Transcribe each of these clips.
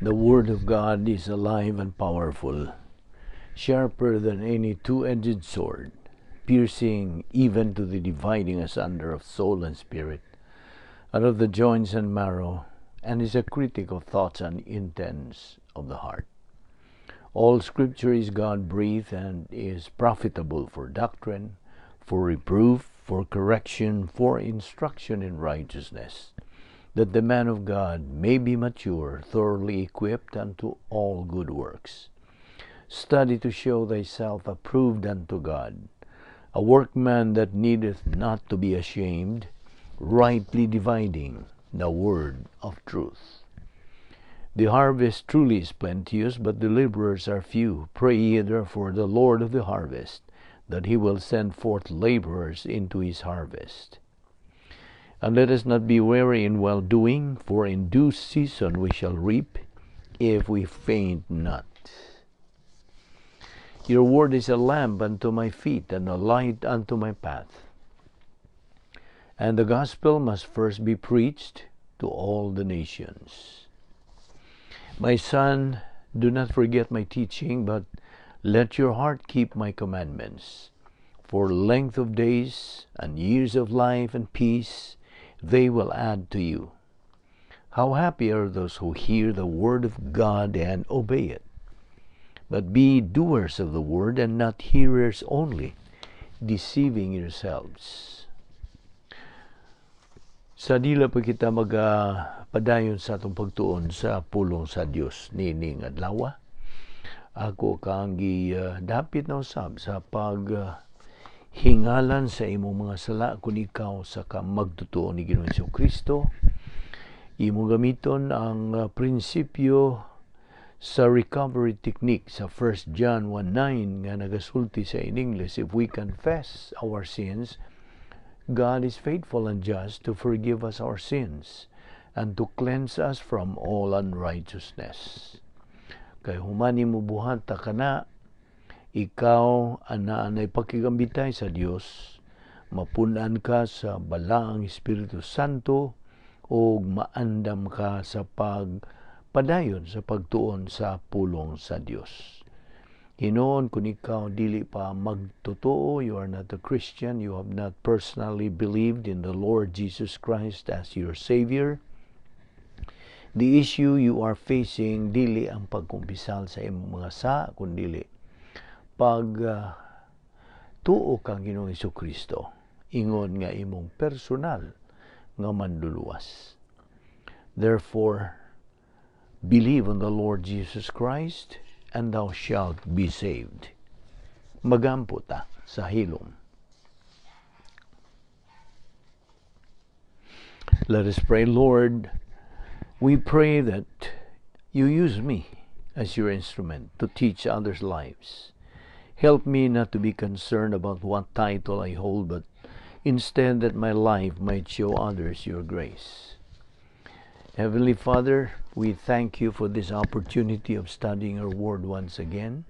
The Word of God is alive and powerful, sharper than any two-edged sword, piercing even to the dividing asunder of soul and spirit, and of the joints and marrow, and is a critic of thoughts and intents of the heart. All Scripture is God-breathed and is profitable for doctrine, for reproof, for correction, for instruction in righteousness, that the man of God may be mature, thoroughly equipped unto all good works. Study to show thyself approved unto God, a workman that needeth not to be ashamed, rightly dividing the word of truth. The harvest truly is plenteous, but the laborers are few. Pray ye therefore the Lord of the harvest, that he will send forth laborers into his harvest. And let us not be weary in well-doing, for in due season we shall reap, if we faint not. Your word is a lamp unto my feet, and a light unto my path. And the gospel must first be preached to all the nations. My son, do not forget my teaching, but let your heart keep my commandments. For length of days and years of life and peace they will add to you. How happy are those who hear the word of God and obey it. But be doers of the word and not hearers only, deceiving yourselves. Sa dila pa kita magpadayon sa atong pagtuon sa pulong sa Dios niining adlaw, ako kang gidapit na usab sa pag hingalan sa imong mga sala kung ikaw sa ka magtotoo ni Ginoong Kristo. Imong gamiton ang prinsipyo sa recovery technique sa 1 John 1:9 nga nagasulti sa in English, "If we confess our sins, God is faithful and just to forgive us our sins and to cleanse us from all unrighteousness." Kay human nimo buhata kana, ikaw ana anay pakigambitay sa Dios, mapun-an ka sa Balaang Espiritu Santo ug maandam ka sa pagpadayon sa pagtuon sa pulong sa Dios. Hinuon kung ikaw dili pa magtotoo, you are not a Christian, you have not personally believed in the Lord Jesus Christ as your Savior, the issue you are facing dili ang pagkumpisal sa imong mga sa, kundili pag tuo kang Ginoong Kristo ingon nga imong personal nga manluluwas. Therefore, believe on the Lord Jesus Christ and thou shalt be saved. Magampo ta sa hilom. Let us pray. Lord, we pray that you use me as your instrument to teach others' lives. Help me not to be concerned about what title I hold, but instead that my life might show others your grace. Heavenly Father, we thank you for this opportunity of studying your word once again.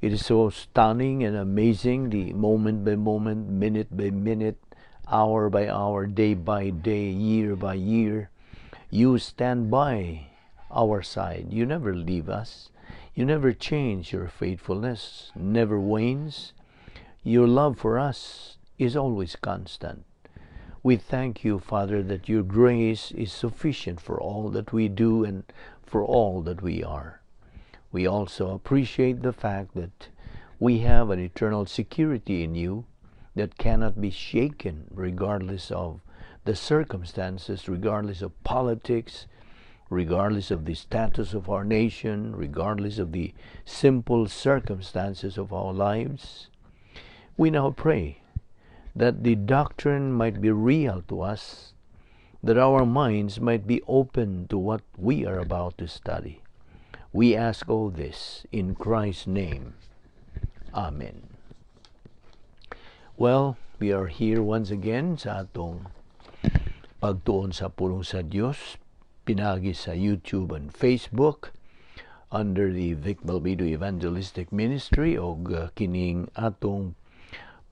It is so stunning and amazing, the moment by moment, minute by minute, hour by hour, day by day, year by year. You stand by our side. You never leave us. You never change. Your faithfulness never wanes. Your love for us is always constant. We thank you, Father, that your grace is sufficient for all that we do and for all that we are. We also appreciate the fact that we have an eternal security in you that cannot be shaken regardless of the circumstances, regardless of politics, regardless of the status of our nation, regardless of the simple circumstances of our lives. We now pray that the doctrine might be real to us, that our minds might be open to what we are about to study. We ask all this in Christ's name. Amen. Well, we are here once again sa atong pagtuon sa pulong sa Dios pinagi sa YouTube and Facebook under the Vic Balbido Evangelistic Ministry og kining atong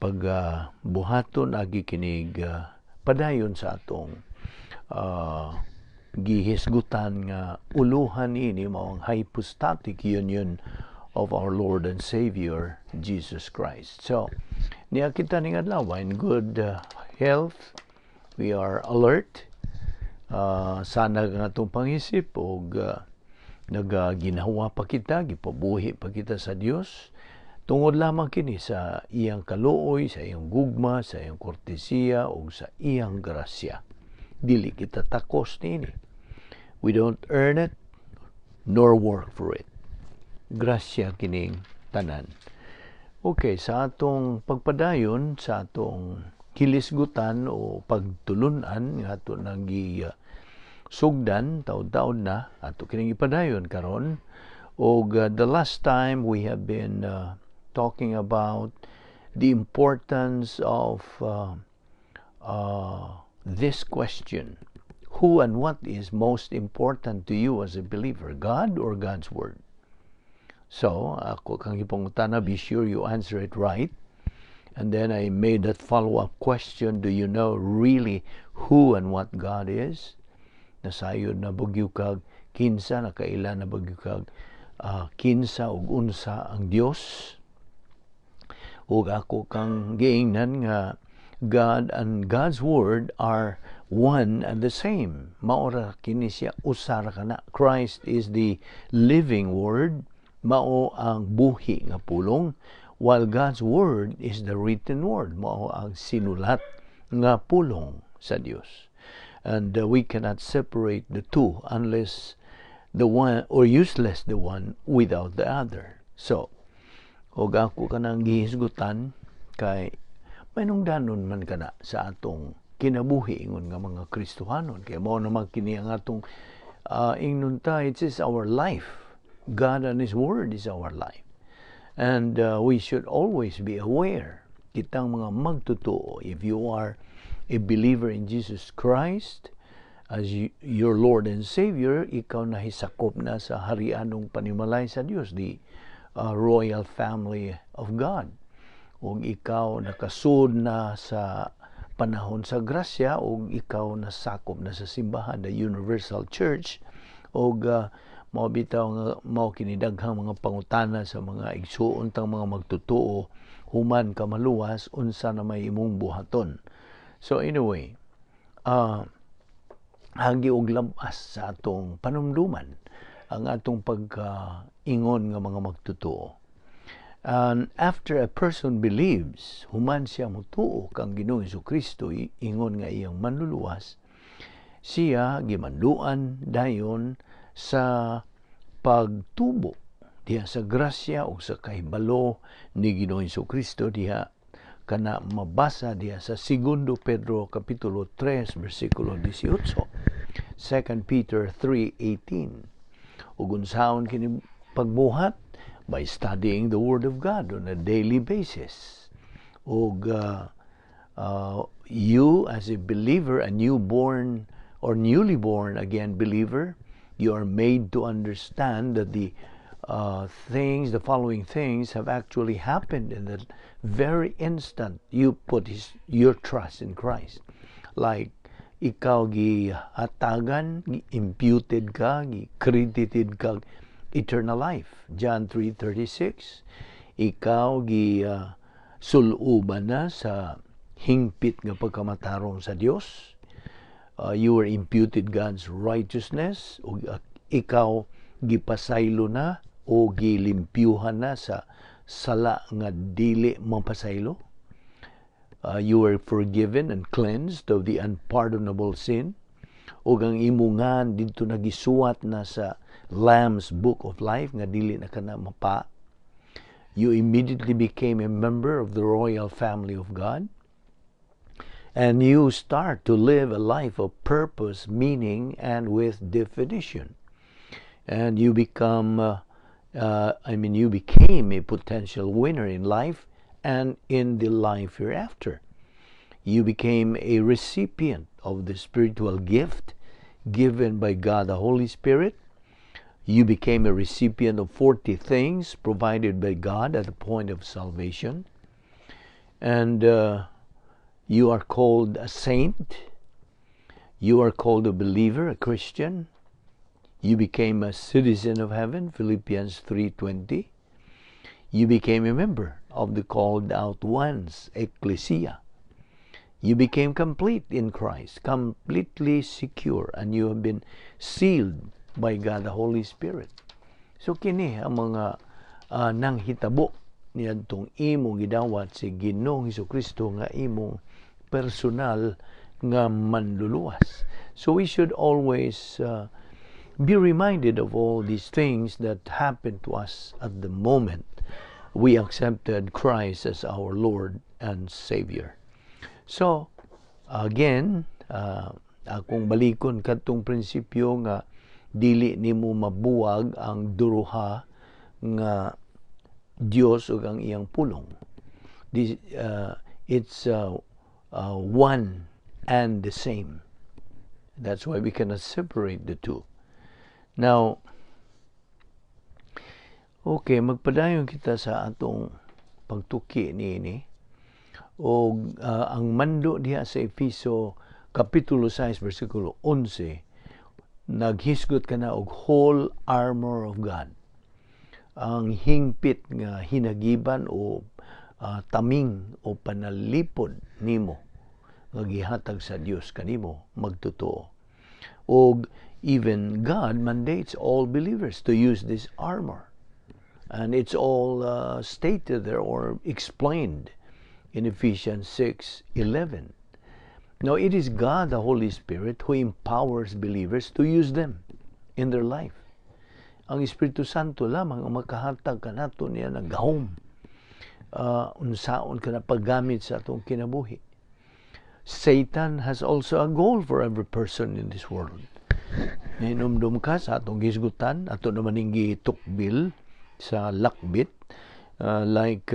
pagbuhaton agi kinig padayon sa atong Gihisgutan nga uluhan ini mao ang hypostatic union of our Lord and Savior Jesus Christ. So, niya kita ning adlaw in good health, we are alert. Sana nga atong pangisip og nagaginhawa pa kita, gipabuhi pa kita sa Dios tungod lamang kini sa iyang kaluoy, sa iyang gugma, sa iyang kortesiya ug sa iyang grasya. Dili kita takos niini. We don't earn it nor work for it. Grasya kining tanan. Okay, sa atong pagpadayon sa atong hilisgutan o pagtulunan nga ato nang gi sugdan taud-taud na, ato kining ipadayon karon. Og the last time we have been talking about the importance of this question: who and what is most important to you as a believer, God or God's Word? So ako kang ipangutana, be sure you answer it right. And then I made that follow-up question: do you know really who and what God is? Nasayod na ba gyud kag kinsa, nakaila na ba gyud kag kinsa ug unsa ang Dios? Ug ako kang giingnan nga God and God's Word are one and the same. Mao ra kini siya, usa ra kana. Christ is the living Word, mao ang buhi nga pulong, while God's Word is the written Word, mao ang sinulat nga pulong sa Dios. And we cannot separate the two unless the one or useless the one without the other. So, og ako kanang gihisgutan kay mahinungdanon man kana sa atong kinabuhi ingon nga mga Kristohanon, kay mao naman kini ang atong ingnon ta, it is our life. God and His Word is our life, and we should always be aware, kitang mga magtotoo, if you are a believer in Jesus Christ as your Lord and Savior, ikaw nahisakop na sa harianong panimalay sa Dios, the royal family of God, ug ikaw nakasud na sa panahon sa grasya, ug ikaw nasakop na sa simbahan, the universal church. Ug mao bitaw nga mao kini daghang mga pangutana sa mga igsuon tang mga magtotoo: human ka maluwas, unsa na may imong buhaton? So anyway, hagi og labas sa atong panumduman ang atong pagkaingon nga mga magtotoo. And after a person believes, human siya motuo kang Ginoong Kristo ingon nga iyang manluluwas, siya gimanduan dayon sa pagtubo diha sa grasya o sa kahibalo ni Ginoong Kristo, diha kana mabasa diha sa Segundo Pedro kapitulo 3 bersikulo 18, 2 Peter 3:18. Ug unsaon kini pagbuhat? By studying the Word of God on a daily basis. Ug you as a believer, a newborn or newly born again believer, you are made to understand that the following things have actually happened in the very instant you put your trust in Christ. Like, ikaw gihatagan, imputed ka, credited ka eternal life. John 3:36. Ikaw gi suluban na sa hingpit nga pagkamatarong sa Dios. You were imputed God's righteousness, ug ikaw gipasaylo na o gilimpyuhan na sa sala nga dili mapasaylo. You were forgiven and cleansed of the unpardonable sin. Ug ang imungan didto nagisuwat na sa Lamb's Book of Life nga dili na kana mapa. You immediately became a member of the royal family of God. And you start to live a life of purpose, meaning, and with definition. And you become, I mean, you became a potential winner in life and in the life hereafter. You became a recipient of the spiritual gift given by God the Holy Spirit. You became a recipient of 40 things provided by God at the point of salvation. And you are called a saint. You are called a believer, a Christian. You became a citizen of heaven, Philippians 3:20. You became a member of the called out ones, ecclesia. You became complete in Christ, completely secure, and you have been sealed by God the Holy Spirit. So kini ang mga nanghitabo niadtong imong gidawat si Ginoong Kristo nga imong personal nga manluluwas. So we should always be reminded of all these things that happened to us at the moment we accepted Christ as our Lord and Savior. So, again, akong balikon kadtong prinsipyo nga dili nimo mabuwag ang duruha nga Dios ug ang iyang pulong. It's one and the same. That's why we cannot separate the two. Now, okay, magpadayon kita sa atong pagtuki niini. O ang mando diha sa Efeso Kapitulo 6 versikulo 11, naghisgot ka na og whole armor of God. Ang hingpit nga hinagiban o taming o panalipod nimo nga gihatag sa Dios kanimo magtotoo. Og even God mandates all believers to use this armor. And it's all stated there or explained in Ephesians 6:11. Now, it is God the Holy Spirit who empowers believers to use them in their life. Ang Espiritu Santo lamang ang makahatag kanato niya ng gahom unsaon ka na paggamit sa atong kinabuhi. Satan has also a goal for every person in this world. Nahinumdum ka sa atong gisgutan, ato naman ning gitukbil sa lakbit, like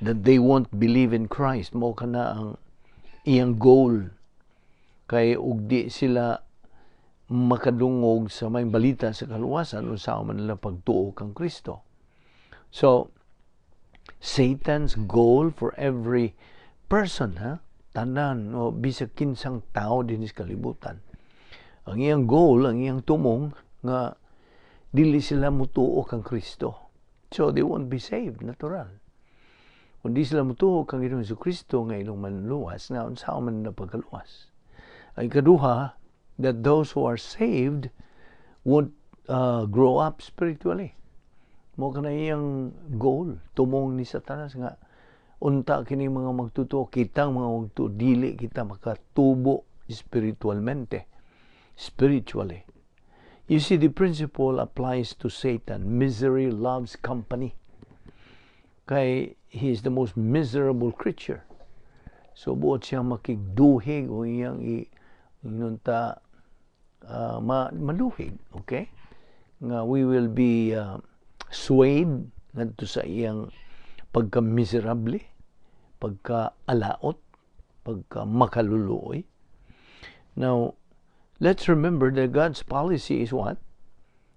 that they won't believe in Christ. Mao kana ang iyang goal. Kay ug di sila makadungog sa may balita sa kaluwasan, unsa man nila pagtuo kang Kristo. So, Satan's goal for every person, ha? Tanan o bisag kinsang tao dinhi sa kalibutan. Ang iyang goal, ang iyang tumong nga dili sila mutuo kang Kristo. So they won't be saved, natural. Kung di sila mutuo kang Ginoong Kristo nga ilang manluwas, nga unsa man na pagkaluwas. Ang ikaduha, that those who are saved won't grow up spiritually. Mao kana iyang goal, tumong ni Satanas nga unta kini mga magtutuo, kitang mga magtuo, dili kita makatubo spiritualmente, spiritually. You see, the principle applies to Satan. Misery loves company. Kay he is the most miserable creature. So buot siyang makigduhig o iyang i inunta maduhig, okay? Nga we will be swayed ngadto sa iyang pagka-miserable, pagka-alaot, pagka makaluluoy. Now, let's remember that God's policy is what?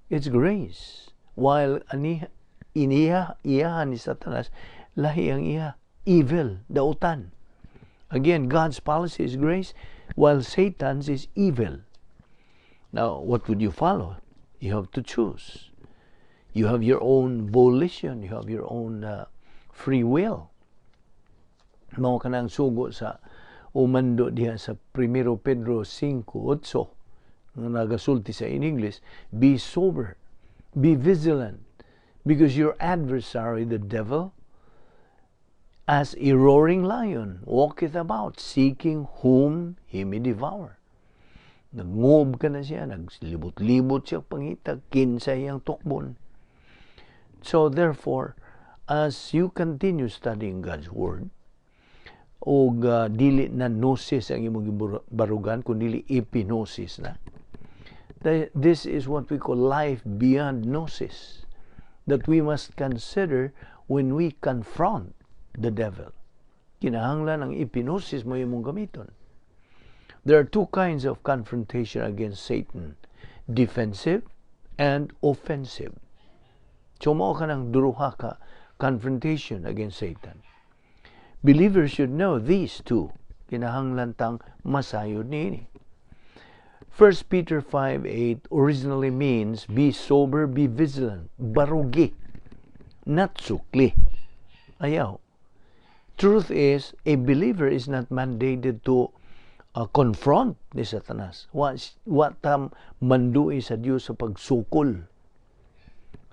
It's grace. While ani iniya iyahan ni Satanas, lahi ang iya, evil, dautan. Again, God's policy is grace, while Satan's is evil. Now, what would you follow? You have to choose. You have your own volition, you have your own free will. Mao kanang sugo sa umando diha sa 1 Pedro 5:8 nga nagasulti sa in English, "Be sober, be vigilant, because your adversary, the devil, as a roaring lion, walketh about, seeking whom he may devour." Nagngob ka na siya, naglibot-libot siya pangita, kinsa iyang tukbon. So therefore, as you continue studying God's Word, og dili na gnosis ang imong barugan, kun dili epignosis na. This is what we call life beyond gnosis that we must consider when we confront the devil. Kinahanglan ang epignosis mo imong gamiton. There are two kinds of confrontation against Satan: defensive and offensive. So mao kanang duruha ka confrontation against Satan. Believers should know these two. Kinahanglan tang masayod niini. 1 Peter 5:8 originally means "be sober, be vigilant." Barugi, not sukli. Ayaw. Truth is, a believer is not mandated to confront ni Satanas. Wa ta mandui sa Dios sa pagsukol.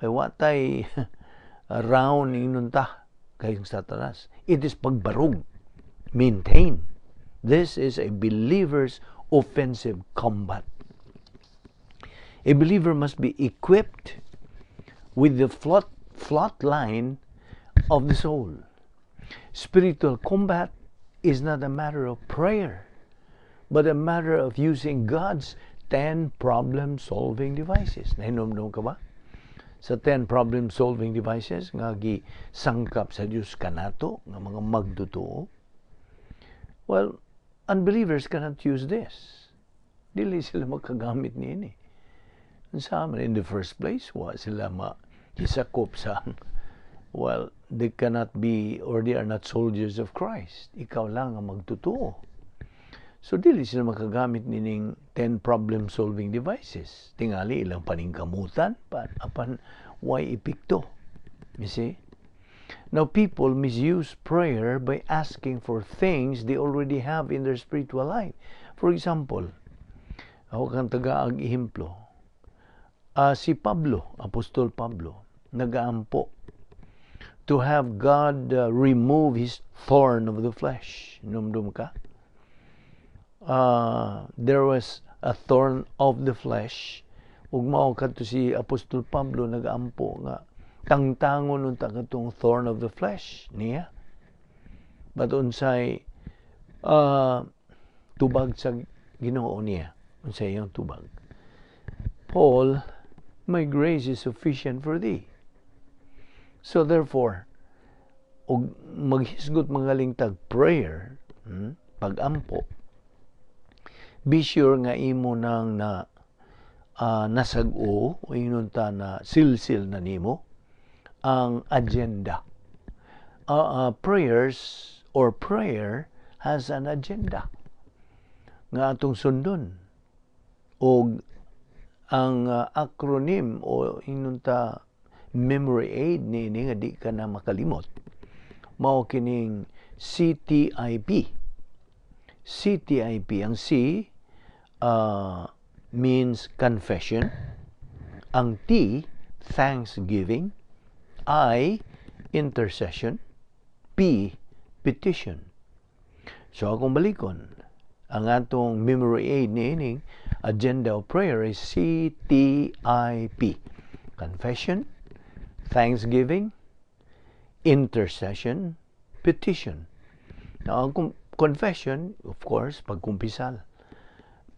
Kay wa tay round ingnon ta kay Satanas. It is pagbarug. Maintain. This is a believer's offensive combat. A believer must be equipped with the plot line of the soul. Spiritual combat is not a matter of prayer, but a matter of using God's 10 problem-solving devices. Nahinomdom ka ba sa 10 problem-solving devices nga gisangkap sa Dios kanato nga mga magtotoo? Well, unbelievers cannot use this. Dili sila makagamit niini. Sa amin, in the first place, wa sila mahisakop sa, well, they cannot be or they are not soldiers of Christ. Ikaw lang ang magtotoo. So, dili sila makagamit nining 10 problem-solving devices. Tingali ilang paningkamutan, pa, apan way epekto? You see? Now, people misuse prayer by asking for things they already have in their spiritual life. For example, ako kang tagaag ehemplo. Si Pablo, Apostol Pablo, nagaampo to have God remove his thorn of the flesh. Numdum ka? There was a thorn of the flesh. Ug mao kadto si Apostol Pablo nagaampo nga tangtangon unta katong thorn of the flesh niya. But unsay tubag sa Ginoo niya? Unsay iyang tubag? "Paul, my grace is sufficient for thee." So therefore, og maghisgot magaling tag prayer, pagampo, be sure nga imo nang na nasag-o o ingnon ta na silsil na nimo ang agenda. Prayers or prayer has an agenda nga atong sundon. Og ang acronym o ingnon ta memory aid niini nga di ka na makalimot mao kining CTIP. CTIP. Ang C means confession, ang T, thanksgiving, I, intercession, P, petition. So akong balikon ang atong memory aid niining agenda of prayer is CTIP: confession, thanksgiving, intercession, petition. Now, ang confession, of course, pagkumpisal,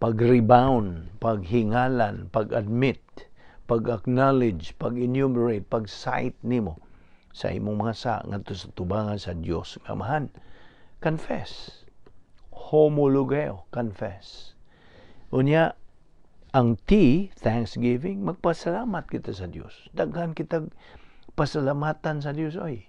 pag-rebound, paghingalan, pag-admit, pag-acknowledge, pag-enumerate, pag-cite nimo sa imong mga sa ngadto sa tubangan sa Dios nga Amahan. Confess. Homologeo, confess. Unya, ang T, thanksgiving, magpasalamat kita sa Dios. Daghan kita pasalamatan sa Dios oy.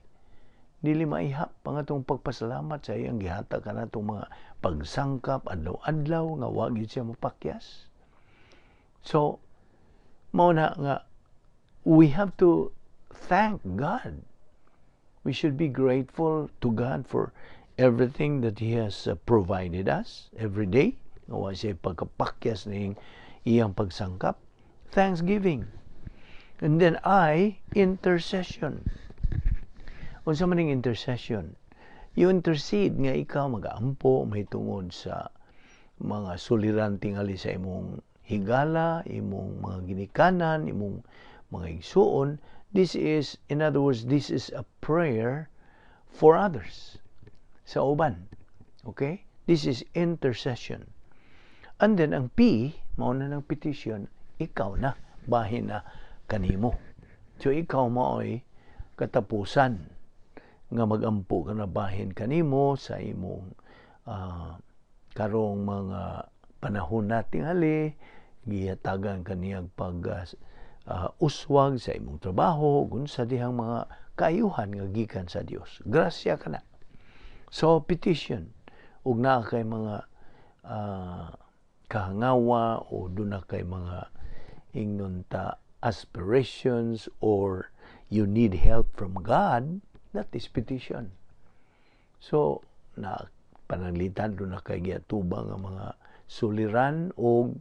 Dili maihap ang atong pagpasalamat sa iyang gihatag kanatong mga pagsangkap adlaw-adlaw nga wa gyud siya mapakyas. So, mao na nga we have to thank God. We should be grateful to God for everything that He has provided us every day. Nga wa siya pagkapakyas ning iyang pagsangkap. Thanksgiving. And then I, intercession. Unsa man ning intercession? You intercede nga ikaw magaampo may tungod sa mga suliran tingali sa imong higala, imong mga ginikanan, imong mga igsuon. This is, in other words, this is a prayer for others. Sa uban. Okay? This is intercession. And then, ang P, mao na ng petition, ikaw na, bahin na kanimo. So, ikaw mao'y katapusan nga magampo ka na bahin kanimo sa imong karong mga panahon na tingali gihatagan kaniyag pag uswag sa imong trabaho, unsa dihang mga kaayuhan nga gikan sa Dios. Grasya kana. So petition. Ug naa kay mga kahangawa o duna kay mga, ingnon ta, aspirations or you need help from God, that is petition. So, na pananglitan duna kay giatubang ang mga suliran o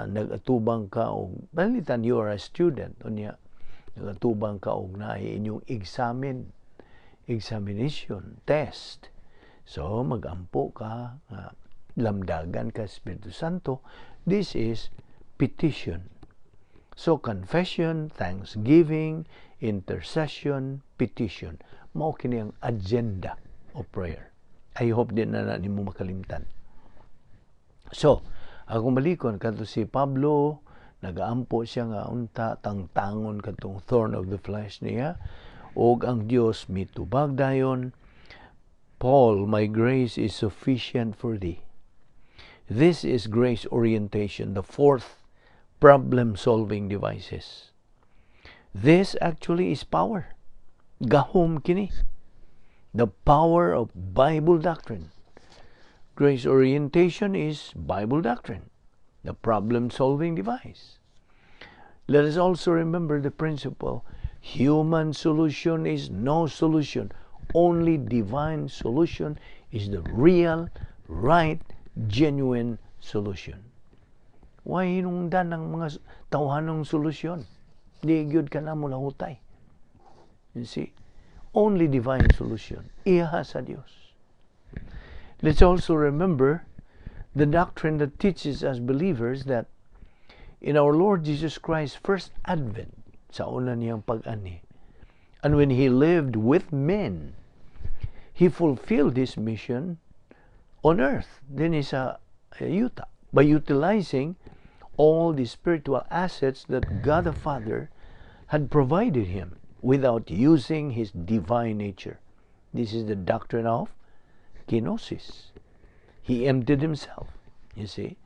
nag-atubang ka og, pananglitan you are a student, unya nagatubang ka og naay inyong examination, test. So magampo ka nga lamdagan ka Espiritu Santo. This is petition. So confession, thanksgiving, intercession, petition. Mao kini ang agenda of prayer. I hope di na nimo makalimtan. So, akong balikon kadto si Pablo, nagaampo siya nga unta tangtangon katong thorn of the flesh niya, ug ang Dios mitubag dayon, "Paul, my grace is sufficient for thee." This is grace orientation, the fourth problem solving devices. This actually is power. Gahom kini, the power of Bible doctrine. Grace orientation is Bible doctrine, the problem solving device. Let us also remember the principle: human solution is no solution. Only divine solution is the real, right, genuine solution. Why hinungdan ng mga tawhanong solusyon? Di gyud ka na mo lahutay. You see? Only divine solution. Iya sa Dios. Let's also remember the doctrine that teaches us believers that in our Lord Jesus Christ's first advent, sa una niyang pag-anhi, and when He lived with men, He fulfilled His mission on earth, dinhi sa yuta, by utilizing all the spiritual assets that God the Father had provided Him without using His divine nature. This is the doctrine of kenosis. He emptied Himself, you see,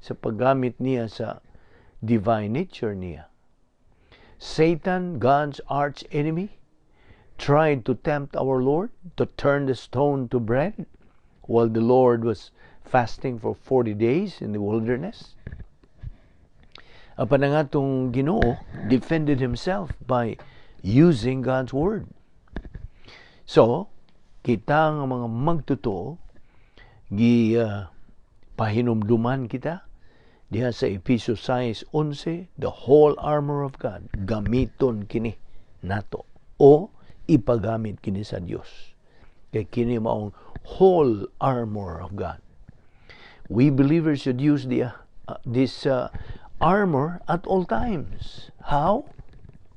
sa paggamit niya sa divine nature niya. Satan, God's arch enemy, tried to tempt our Lord to turn the stone to bread while the Lord was fasting for 40 days in the wilderness. Apan ang atong Ginoo defended Himself by using God's word. So, kita nga mga magtotoo, gi pahinumduman kita diha sa Epeso 6:11, the whole armor of God, gamiton kini nato o ipagamit kini sa Dios. Kay kini maong whole armor of God. We believers should use the this armor at all times. How?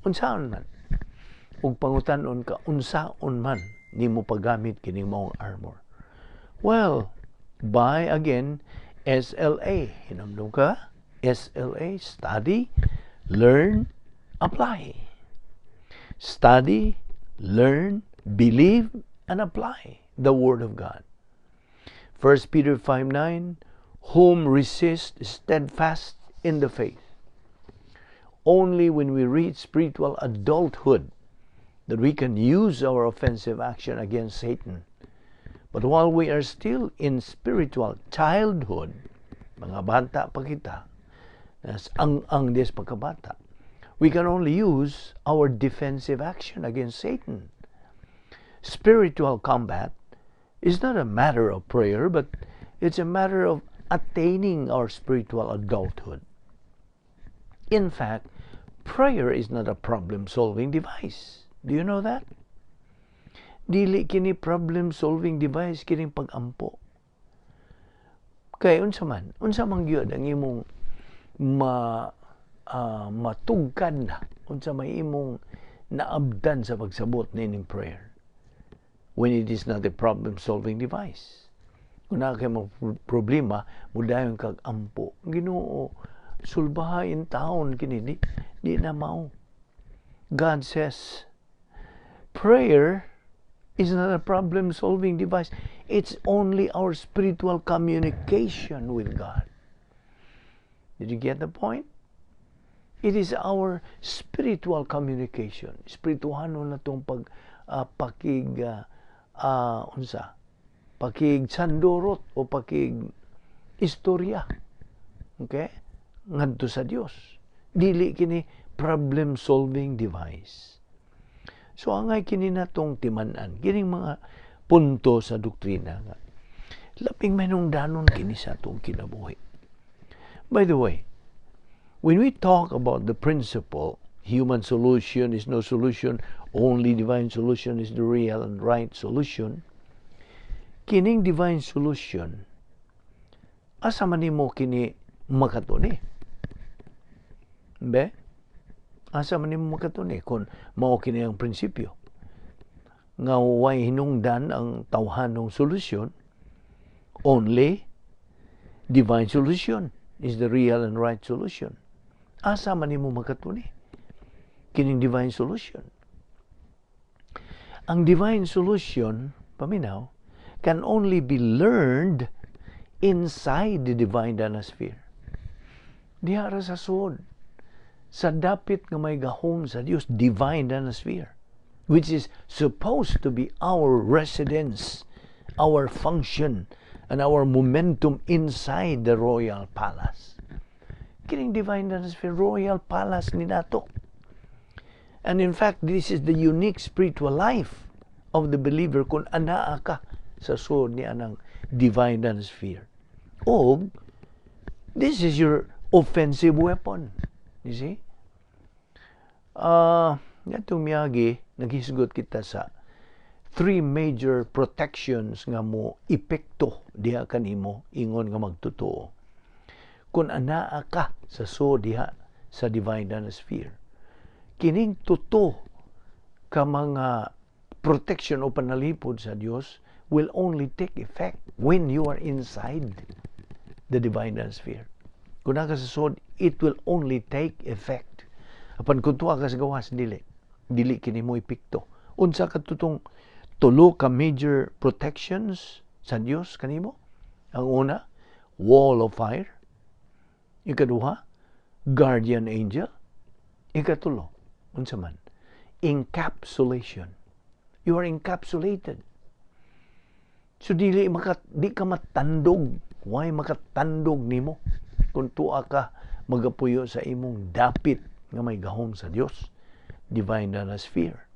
Unsaon man? Ug pangutan-on ka, unsaon man nimo paggamit kining maong armor? Well, by again SLA. Hinumdum ka? SLA, study, learn, apply. Study, learn, believe, and apply the Word of God. 1 Peter 5:9, "Whom resist steadfast in the faith." Only when we reach spiritual adulthood that we can use our offensive action against Satan. But while we are still in spiritual childhood, mga bata pa kita, ang des pagkabata, we can only use our defensive action against Satan. Spiritual combat is not a matter of prayer, but it's a matter of attaining our spiritual adulthood. In fact, prayer is not a problem solving device. Do you know that? Dili kini problem solving device kining pagampo. Kay unsa man gyud ang imong matugkad na, unsa may imong naabdan sa pagsabot nining prayer when it is not a problem solving device? Kung naa kay mo problema, mudayon kag ampo, "Ginoo, sulbaha intawon kini," di na mao. God says prayer is not a problem solving device. It's only our spiritual communication with God. Did you get the point? It is our spiritual communication. Espirituhanon na itong pag pakig unsa Pakig sandurot o pakig istorya. Okay? Ngadto sa Dios. Dili kini problem solving device. So angay kini natong timan-an kining mga punto sa doktrina nga labing mahinungdanon kini sa atong kinabuhi. By the way, when we talk about the principle, human solution is no solution, only divine solution is the real and right solution, kining divine solution, asa man nimo kini makatuni? Be? Asa man nimo makatuni kung mao kini ang prinsipyo? Nga way hinungdan ang tawhanong solusyon, only divine solution is the real and right solution. Asa man nimo makatuni kining divine solution? Ang divine solution, paminaw, can only be learned inside the divine danasphere. Diha ra sa sulod, sa dapit nga may gahom sa Dios, divine danasphere, which is supposed to be our residence, our function, and our momentum inside the royal palace. Kining divine danasphere, royal palace ni nato. And in fact, this is the unique spiritual life of the believer kung anaa ka sa sulod ni anang divine sphere. O, this is your offensive weapon. You see? Ngadtong miagi, naghisgot kita sa three major protections nga mo epekto diha kanimo ingon nga magtotoo kung anaa ka sa sulod diha sa divine sphere. Kining tulo ka mga protection o panalipod sa Dios will only take effect when you are inside the divine sphere. Kung naa ka sa sulod, it will only take effect. Apan kung tuwa ka sa gawas, dili. Dili kini mo epekto. Unsa katong tulo ka major protections sa Dios kanimo? Ang una, wall of fire. Ikaduha, guardian angel. Ikatulo, unsa man? Encapsulation. You are encapsulated. So dili maka di ka matandog. Why makatandog nimo kung tuwa ka magapuyo sa imong dapit nga may gahom sa Dios, divine na sphere?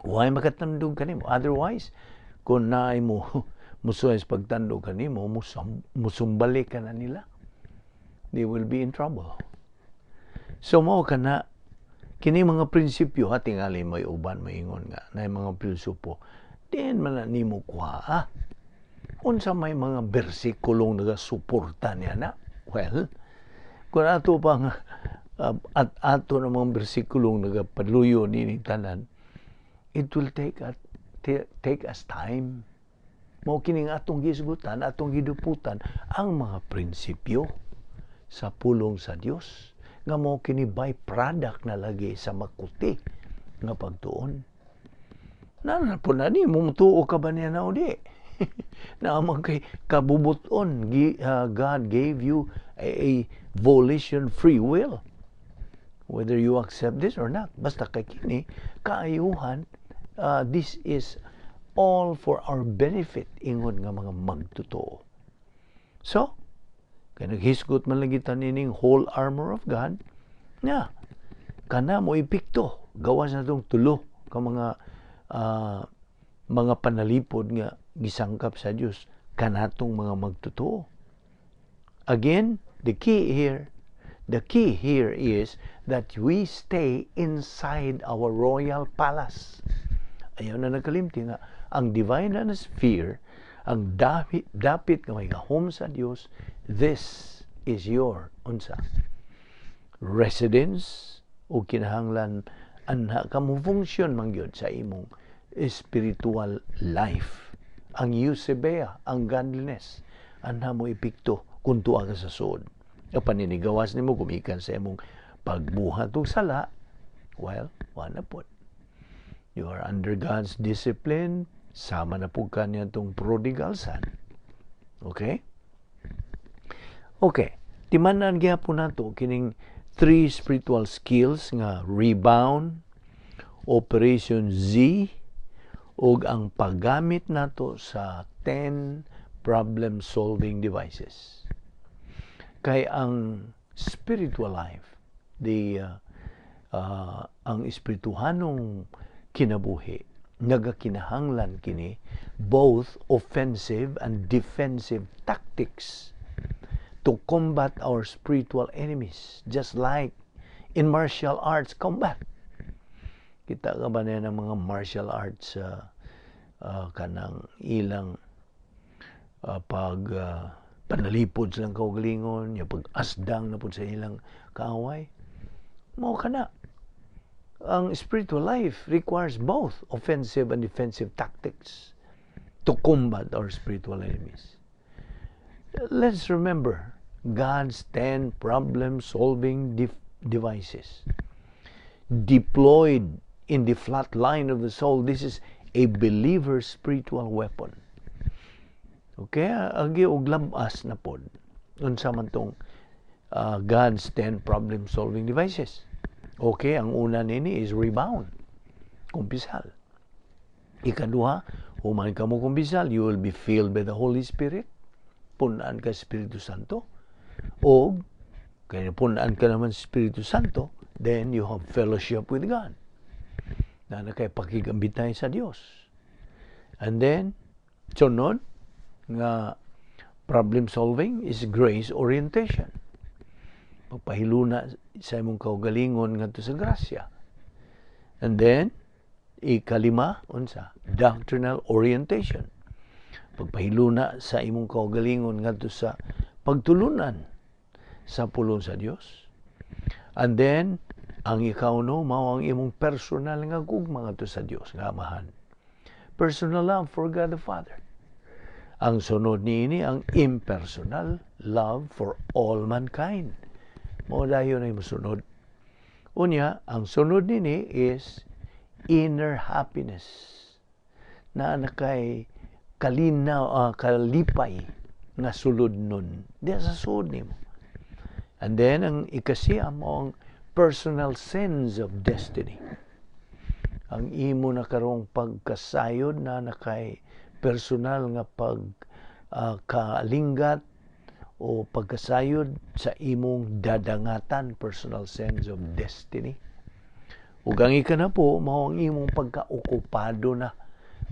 Why makatandog kanimo? Otherwise, kung naay mo musuway sa pagtandog kanimo, musumbalik ka na nila. They will be in trouble. So mao kana kini mga prinsipyo ha, tingali may uban maingon nga na mga pilosopo din man na nimo kuha, ah. Unsa may mga bersikulong nagasuporta niya na? Well, kung ato pa nga at ato ng mga bersikulong nagapaluyo nini tanan, it will take us time. Mao kining atong gisgutan, atong giduputan ang mga prinsipyo sa pulong sa Dios nga mao kini byproduct na lagi sa makuti nga pagtuon. Na po na ni mutuo ka ba niya na o di? Naa man kay kabubuton. God gave you a volition, free will, whether you accept this or not. Basta kay kini kaayuhan, this is all for our benefit ingon nga mga magtotoo. So, kay naghisgot man lagi ta nining whole armor of God, nga kana mo epekto gawas na tong tulo ka mga panalipod nga gisangkap sa Dios kanatong mga magtotoo. Again, the key here is that we stay inside our royal palace. Ayaw na nagkalimti nga ang divine sphere, ang dapit nga may gahom sa Dios, this is your unsa residence o kinahanglan anha ka mo function man gyud sa imong spiritual life. Ang eusebeia, ang godliness, anha mo epekto kung tuwa ka sa sulod. Apan inigawas nimo gumikan sa imong pagbuhat og sala, well, wala po. You are under God's discipline, sama na pud ka niya tong prodigal son. Okay? Okay. Timanan gyapon nato kining three spiritual skills nga rebound, Operation Z, ug ang paggamit nato sa 10 problem-solving devices. Kay ang spiritual life, the ang espirituhanong kinabuhi, nagakinahanglan kini both offensive and defensive tactics to combat our spiritual enemies, just like in martial arts combat. Kita ka ba na ng mga martial arts kanang ilang pag panalipod silang kaugalingon, yung pag-asdang na pud sa ilang kaaway? Mao kana. Ang spiritual life requires both offensive and defensive tactics to combat our spiritual enemies. Let's remember God's 10 problem-solving devices deployed in the flat line of the soul. This is a believer's spiritual weapon. Okay, agi og labas na pod unsa man tong God's 10 problem-solving devices. Okay, ang una nini is rebound. Kumpisal. Ikaduha, human ka mo kumpisal, you will be filled by the Holy Spirit. Punan ka Espiritu Santo. O, kaya punan ka naman Espiritu Santo, then you have fellowship with God. Na kay pakigambitay sa Dios. And then, sunod, nga problem solving is grace orientation. Pagpahiluna sa imong kaugalingon ngadto sa grasya. And then, ikalima, unsa? Doctrinal orientation. Pagpahiluna sa imong kaugalingon ngadto sa pagtulunan sa pulong sa Dios. And then, ang ikauno mao ang imong personal nga gugma ngadto sa Dios nga Amahan. Personal love for God the Father. Ang sunod niini, ang impersonal love for all mankind. Mao dayon ay mosunod. Unya, ang sunod nini is inner happiness. Na kay kalinaw, kalipay nga sulod nun. Diya sa sulod nimo. And then, ang ikasiyam mo ang personal sense of destiny. Ang imo na karong pagkasayod na nakay personal nga pag kaalinggat o pagkasayod sa imong dadangatan, personal sense of destiny. Ug ang ikanapo mao ang imong pagkaokupado na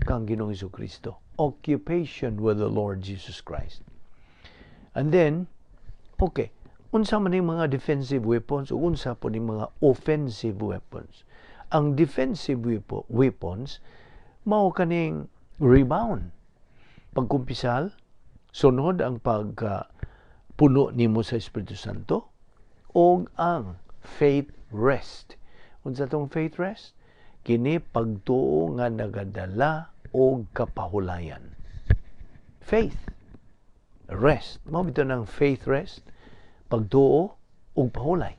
kang Ginoong Kristo. Occupation with the Lord Jesus Christ. And then, okay, unsa man ning mga defensive weapons ug unsa po ning mga offensive weapons? Ang defensive weapons mao kaning rebound. Pagkumpisal, sunod ang pagka puno nimo sa Espiritu Santo ug ang faith rest. Unsa tong faith rest? Kini pagtuo nga nagadala og kapahulayan. Faith rest. Mao bitaw ng faith rest, pagtuo ug pahulay.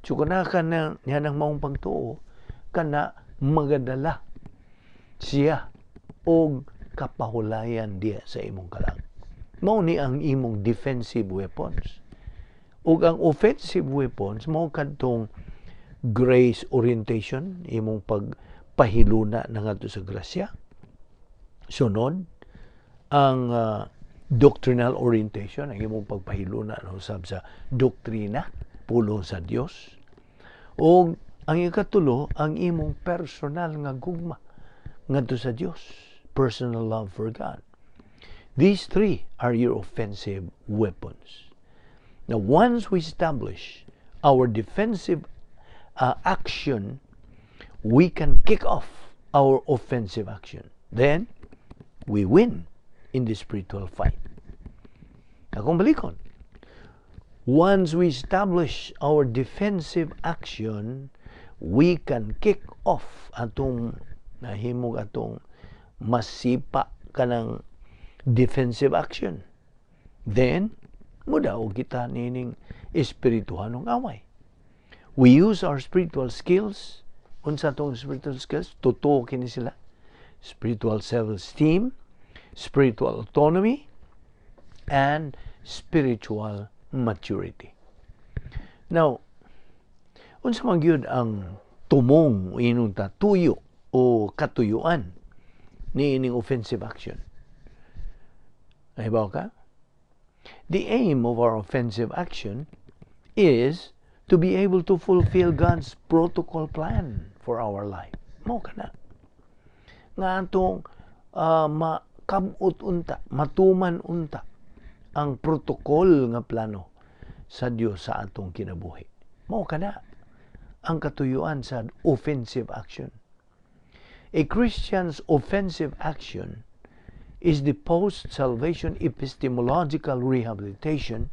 So kana kana niya ng maong pagtuo kana magadala siya og kapahulayan diya sa imong kalag. Mao ni ang imong defensive weapons. Ug ang offensive weapons mao kadtong grace orientation, imong pagpahiluna na ngadto sa grasya. Sunod, ang doctrinal orientation, ang imong pagpahiluna na usab sa doktrina, pulong sa Dios. O ang ikatulo, ang imong personal nga gugma ngadto sa Dios, personal love for God. These three are your offensive weapons. Now, once we establish our defensive action, we can kick off our offensive action. Then, we win in the spiritual fight. Akong balikon. Once we establish our defensive action, we can kick off atong nahimog atong masipa kanang defensive action. Then, mudaog kita nining espirituhanong away. We use our spiritual skills. Unsa tong spiritual skills? Totoo kini sila. Spiritual self-esteem, spiritual autonomy, and spiritual maturity. Now, unsa man gyud ang tumong ingon ta tuyo o katuyuan ni ining offensive action? Nahibaw ka? The aim of our offensive action is to be able to fulfill God's protocol plan for our life. Mao kana. Nga atong makabot unta, matuman unta ang protocol nga plano sa Dios sa atong kinabuhi. Mao kana ang katuyuan sa offensive action. A Christian's offensive action is the post-salvation epistemological rehabilitation,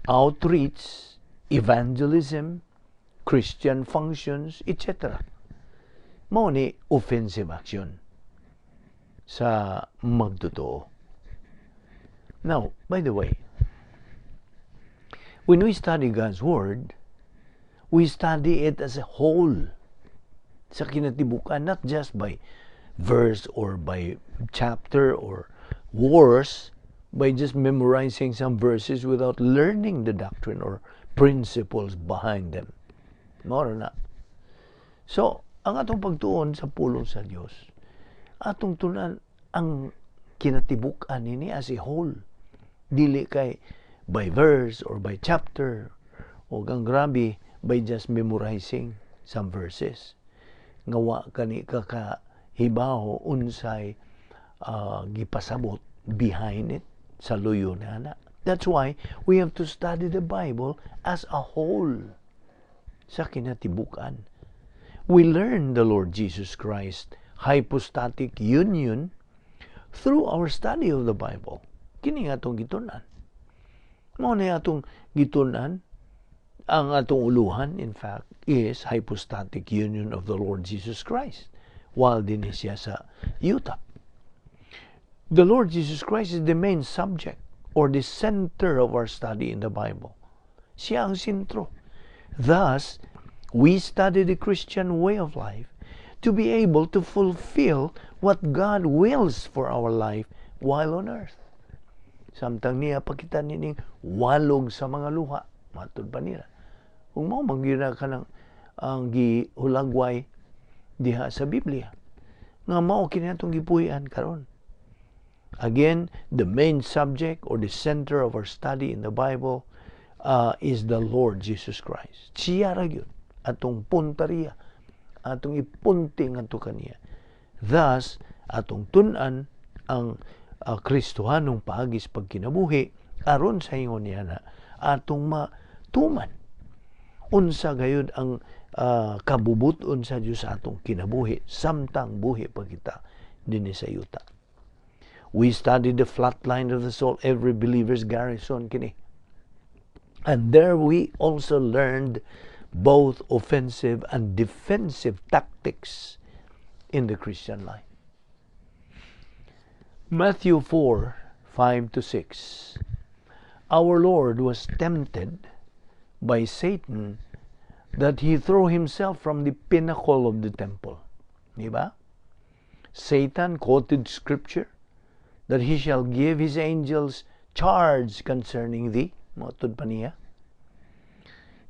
outreach, evangelism, Christian functions, etc. Mao ni offensive action sa magtotoo. Now, by the way, when we study God's Word, we study it as a whole sa kinatibukan, not just by verse or by chapter or, worse, by just memorizing some verses without learning the doctrine or principles behind them. Mao na. So, ang atong pagtuon sa pulong sa Dios, atong tun-an ang kinatibuk-an nini as a whole. Dili kay by verse or by chapter o ang grabe, by just memorizing some verses. Nga wa kani ka kahibaw unsay gipasabot behind it sa luyo na na. That's why we have to study the Bible as a whole sa kinatibukan. We learn the Lord Jesus Christ hypostatic union through our study of the Bible. Kini nga atong gitun-an. Mao na atong gitun-an. Ang atong uluhan, in fact, is hypostatic union of the Lord Jesus Christ while dinhi siya sa yuta. The Lord Jesus Christ is the main subject or the center of our study in the Bible. Siya ang sentro. Thus, we study the Christian way of life to be able to fulfill what God wills for our life while on earth. Samtang niya pa kita nining walog sa mga luha, matud pa nila. Kung mao man gyud ka ng ang gihulagway diha sa Biblia, nga mao kini atong gipuy-an karon. Again, the main subject or the center of our study in the Bible is the Lord Jesus Christ. Siya ra gyud atong puntariya, atong ipunting ngadto kaniya. Thus, atong tun-an ang Kristohanong paagi sa pagkinabuhi aron sa ingon niya na atong matuman unsa gayud ang kabubuton sa Dios sa atong kinabuhi samtang buhi pa kita dinhi sa yuta. We study the flat line of the soul, every believer's garrison kini. And there we also learned both offensive and defensive tactics in the Christian life. Matthew 4:5-6. Our Lord was tempted by Satan that he throw himself from the pinnacle of the temple. Di ba? Satan quoted scripture that he shall give his angels charge concerning thee. Matud pa niya.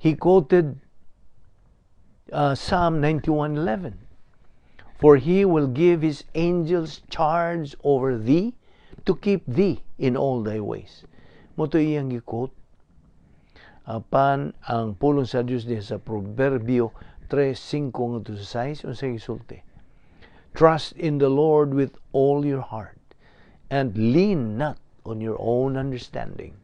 He quoted Psalm 91:11. "For he will give his angels charge over thee to keep thee in all thy ways." Mao to iyang gi-quote. Apan ang pulong sa Dios diha sa Proverbio 3:5 ngadto sa 6, unsay gisulti? "Trust in the Lord with all your heart and lean not on your own understanding.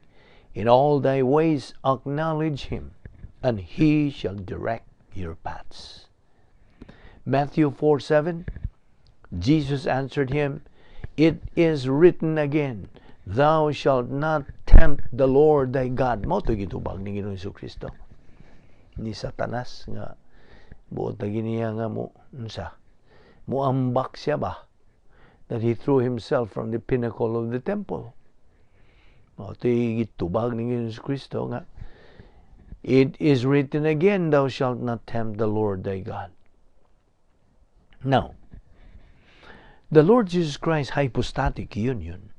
In all thy ways acknowledge him, and he shall direct your paths." Matthew 4:7, Jesus answered him, "It is written again, 'Thou shalt not tempt the Lord thy God.'" Mao to gitubag ni Ginoong Kristo ni Satanas nga buot na giniya nga mo unsa muambak siya ba that he threw himself from the pinnacle of the temple. Mao to gitubag ni Ginoong Kristo nga, "It is written again, 'Thou shalt not tempt the Lord thy God.'" Now, the Lord Jesus Christ hypostatic union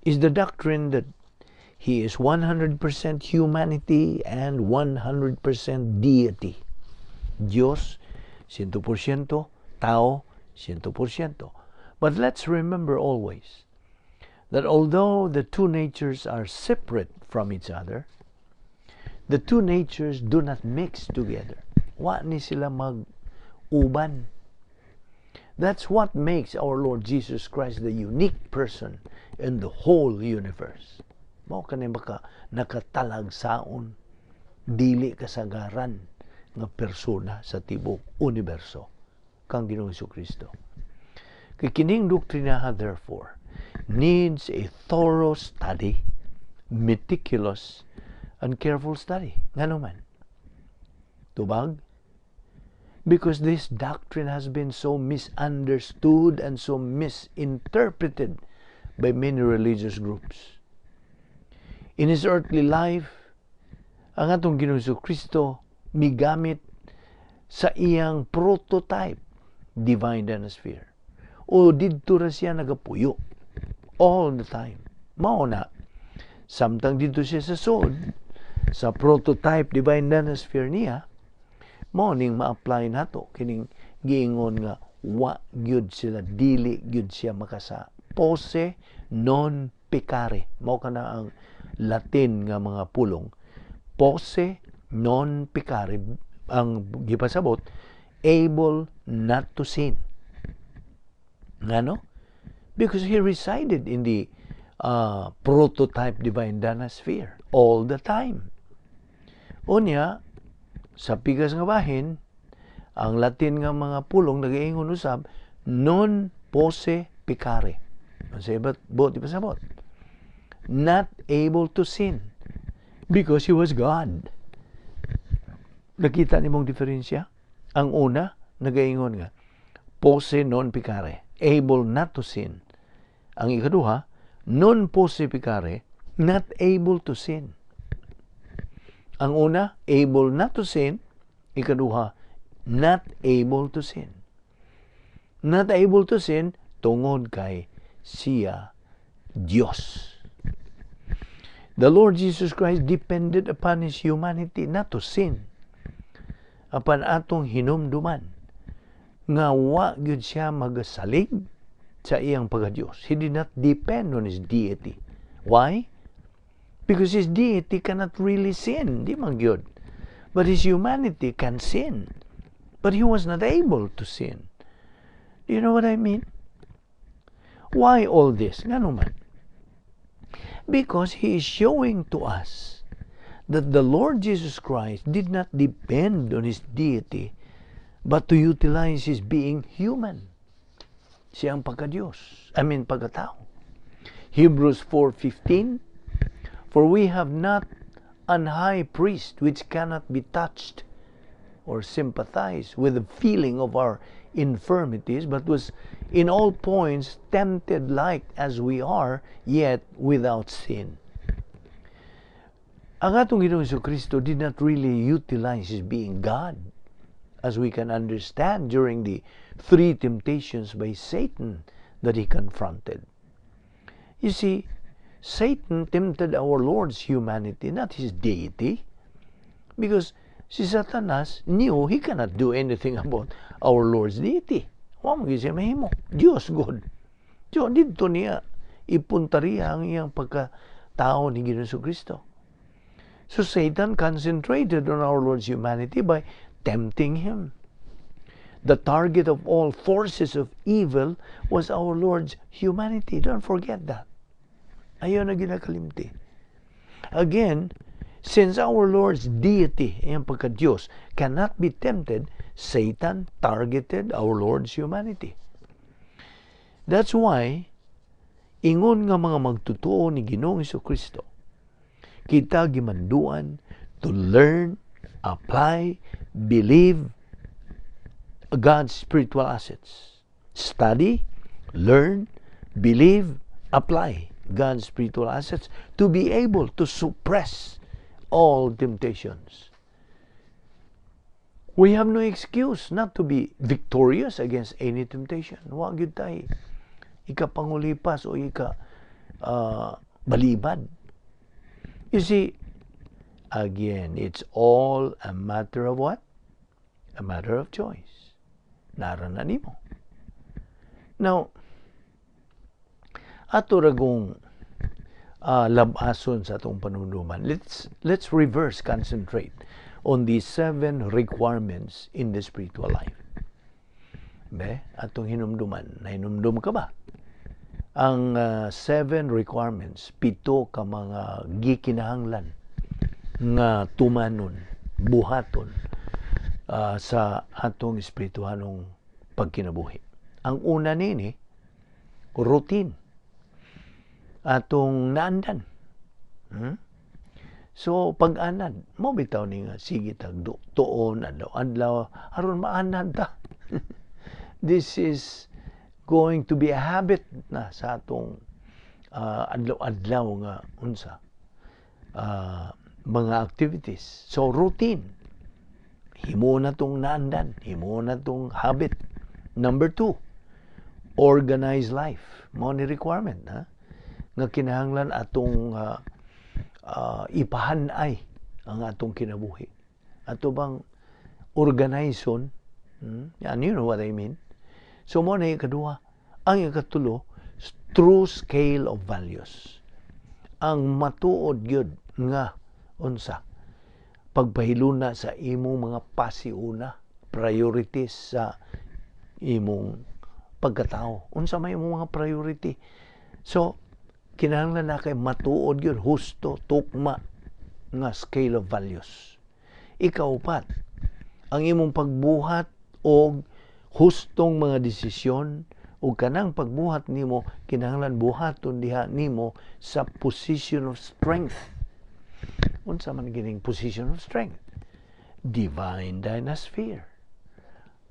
is the doctrine that he is 100% humanity and 100% deity. Diyos, 100%, tao, 100%. But let's remember always That although the two natures are separate from each other, the two natures do not mix together. Wa ni sila mag-uban. That's what makes our Lord Jesus Christ the unique person in the whole universe. Mao kani maka nakatalagsaon, dili kasagaran nga persona sa tibok universo kang Ginoong Kristo. Kay kining doktrinaha, therefore, needs a thorough study, meticulous and careful study. Ngano man? Tubag? Because this doctrine has been so misunderstood and so misinterpreted by many religious groups. In his earthly life, ang atong Ginoong Kristo migamit sa iyang prototype divine sphere. O didto ra siya nagapuyo all the time. Mao na, samtang didto siya sa sod, sa prototype divine sphere niya, mao ning ma-apply nato kining giingon nga wa gyud sila, dili gyud siya makasala. Posse non peccare, mao kana ang Latin nga mga pulong. Posse non peccare, ang gipasabot, able not to sin. Ngano? Because he resided in the prototype divine dana sphere all the time. Unya, sa pikas nga bahin, ang Latin nga mga pulong nagaingon usab non posse peccare. Sa iba't buot ipasabot, not able to sin because he was God. Nakita nimong diferensya? Ang una, nagaingon nga posse non peccare, able not to sin. Ang ikaduha, non posse peccare, not able to sin. Ang una, able not to sin. Ikaduha, not able to sin. Not able to sin tungod kay siya Dios. The Lord Jesus Christ depended upon His humanity not to sin. Apan atong hinumduman nga wa gyud siya magasalig sa iyang pagka-Diyos. He did not depend on His deity. Why? Because His deity cannot really sin. Di man gyud. But His humanity can sin. But He was not able to sin. Do you know what I mean? Why all this? Ngano man? Because He is showing to us that the Lord Jesus Christ did not depend on His deity, but to utilize His being human. Siyang pagka-Diyos. I mean, pagkatao. Hebrews 4:15: "For we have not an high priest which cannot be touched or sympathize with the feeling of our infirmities, but was in all points tempted like as we are, yet without sin." Ang atong Ginoong Kristo did not really utilize His being God, as we can understand during the three temptations by Satan that He confronted. You see, Satan tempted our Lord's humanity, not His deity, because si Satanas knew he cannot do anything about our Lord's deity. Wa man gyud siya mahimo. Diyos gud. Diyo, didto niya ipuntariya ang iyang pagkatao ni Ginoong Kristo. So Satan concentrated on our Lord's humanity by tempting Him. The target of all forces of evil was our Lord's humanity. Don't forget that. Ayaw na ginakalimti. Again, since our Lord's deity, ang pagka-Diyos, cannot be tempted, Satan targeted our Lord's humanity. That's why, ingon nga mga magtutuo ni Ginoong Kristo, kita gimanduan to learn, apply, believe God's spiritual assets. Study, learn, believe, apply God's spiritual assets to be able to suppress all temptations. We have no excuse not to be victorious against any temptation. Wa gyud tay ikapangulipas o ika balibad. You see, again, it's all a matter of what? A matter of choice. Nara na nimo. Now, Ato ra gong labason sa atong panunduman. Let's reverse concentrate on the seven requirements in the spiritual life. Be, atong hinumduman. Nahinumdum ka ba? Ang seven requirements, pito ka mga gikinahanglan nga tumanon, buhaton sa atong espirituhanong pagkinabuhi. Ang una nini, routine. Atong naandan. So, pag-anad, mo bitaw ni nga, sige tag tuon, adlaw-adlaw, aron maanad ta. This is going to be a habit na sa atong adlaw-adlaw nga unsa mga activities. So, routine. Himo na tong naandan, himo na tong habit. Number two, organize life. Mao ni requirement, ha? Nga kinahanglan atong ipahanay ang atong kinabuhi. Ato bang organization? And you know what I mean. So mo na ikaduha. Ang ikatulo, true scale of values. Ang matuod gyud nga unsa pagpahiluna sa imong mga pasiuna, priorities sa imong pagkatao. Unsa may imong mga priority. So, kinahanglan na kay matuod gyud, husto, tukma nga scale of values. Ikaupat, ang imong pagbuhat og hustong mga desisyon ug kanang pagbuhat nimo kinahanglan buhaton diha nimo sa position of strength. Unsa man gining position of strength? Divine dynasphere.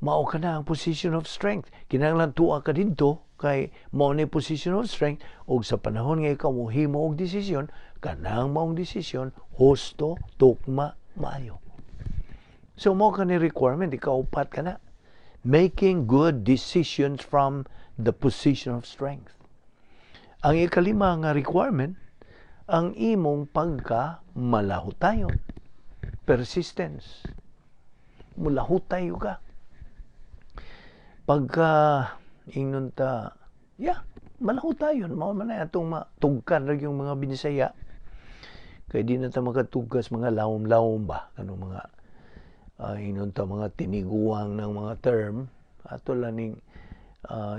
Mao ka na ang position of strength. Kinahanglan tuwa ka didto kay mao ni position of strength ug sa panahon nga ikaw mohimo og desisyon, kanang maong desisyon husto, tukma, maayo. So mao ka ni requirement, ikaupat ka na. Making good decisions from the position of strength. Ang ikalima nga requirement, ang imong pagka malahutayon. Persistence. Mulahutay ka. Pagka ingnon ta, yeah, malahutayon. Mao man na atong matugkan ra yung mga Binisaya. Kay di na ta makatugkas mga lawom-lawom ba, kanang mga ingnon ta mga tiniguang ng mga term, ato lang ning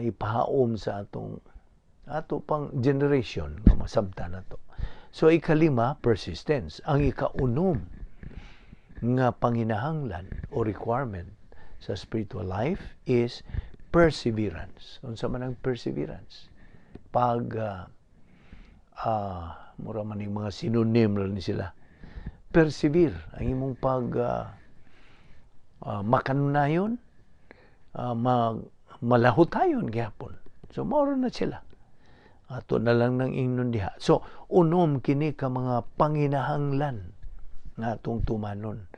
ipahaom sa atong ato pang generation nga masabta na to. So ikalima, persistence. Ang ikaunom nga panginahanglan o requirement sa spiritual life is perseverance. Unsa man ang perseverance? Pag mura man yung mga synonym ra ni sila. Persevere ang imong pag makanunayon, mag malahutayon gihapon. So mao na sila. Ato na lang nang ingnon diha. So unom kini ka mga panginahanglan nga atong tumanon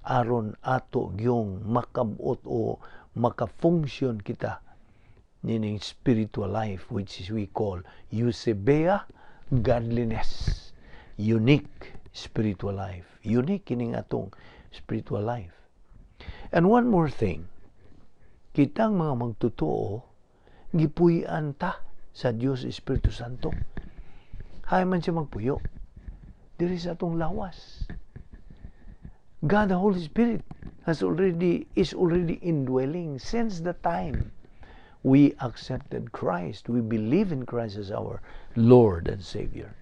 aron ato gyung makabot o maka-function kita nining spiritual life, which is we call Eusebeia godliness, unique spiritual life, unique kining atong spiritual life. And one more thing, kitang mga magtotoo, gipuy-an ta sa Dios Espiritu Santo. Hay man siya magpuyo diri sa atong lawas. God the Holy Spirit has already is already indwelling since the time we accepted Christ. We believe in Christ as our Lord and Savior.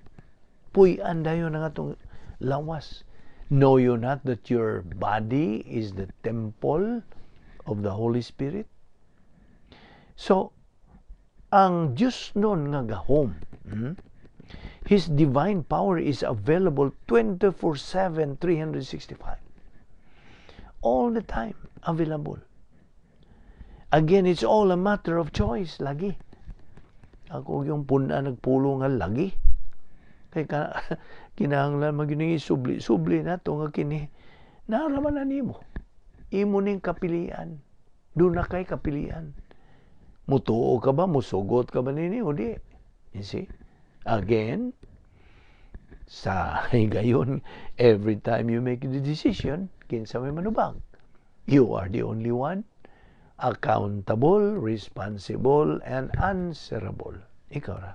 Puy-an dayon ang atong lawas. Know you not that your body is the temple of the Holy Spirit? So, ang Diyos nun nga gahom, His divine power is available 24/7, 365. All the time, available. Again, it's all a matter of choice, lagi. Ako yung puna nagpulo nga lagi. Kay ka, kinahanglan magining isubli, subli na to nga kini. Naaraman na nimo. Imo ning kapilian. Doon na kay kapilian. Mutuo ka ba? Musugot ka ba nini? O di? You see? Again, sa higayon, every time you make the decision, kinsa may manubag. You are the only one accountable, responsible, and answerable. Ikaw ra.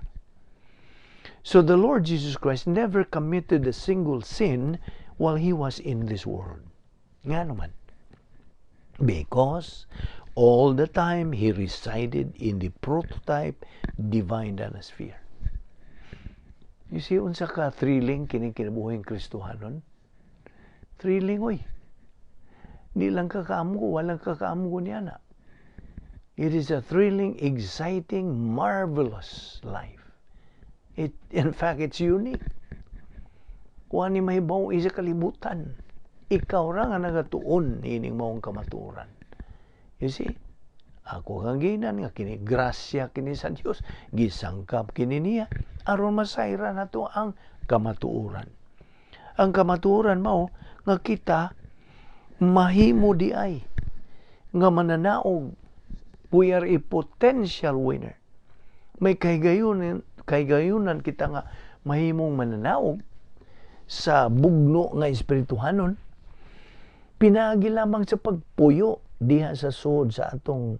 So the Lord Jesus Christ never committed a single sin while he was in this world. Nga naman? Because all the time he resided in the prototype divine sphere. You see, unsa ka thrilling kining kinabuhing Kristohanon? Thrilling, oy. Di lang ka kaamgo, walang ka kaamgo niya na. It is a thrilling, exciting, marvelous life. In fact, it's unique. Wa ni mahibaw sa kalibutan. Ikaw ra nga nagatuon ining maong kamatuoran. You see? Ako kang ginan nga kini grasya kini sa Dios, gisangkap kini niya aron masayra nato ang kamatuoran. Ang kamatuoran mao nga kita mahimo di ay nga mananaog. We are a potential winner. May kahigayunan kita nga mahimong mananaog sa bugno nga espirituhanon pinaagi lamang sa pagpuyo diha sa sud sa atong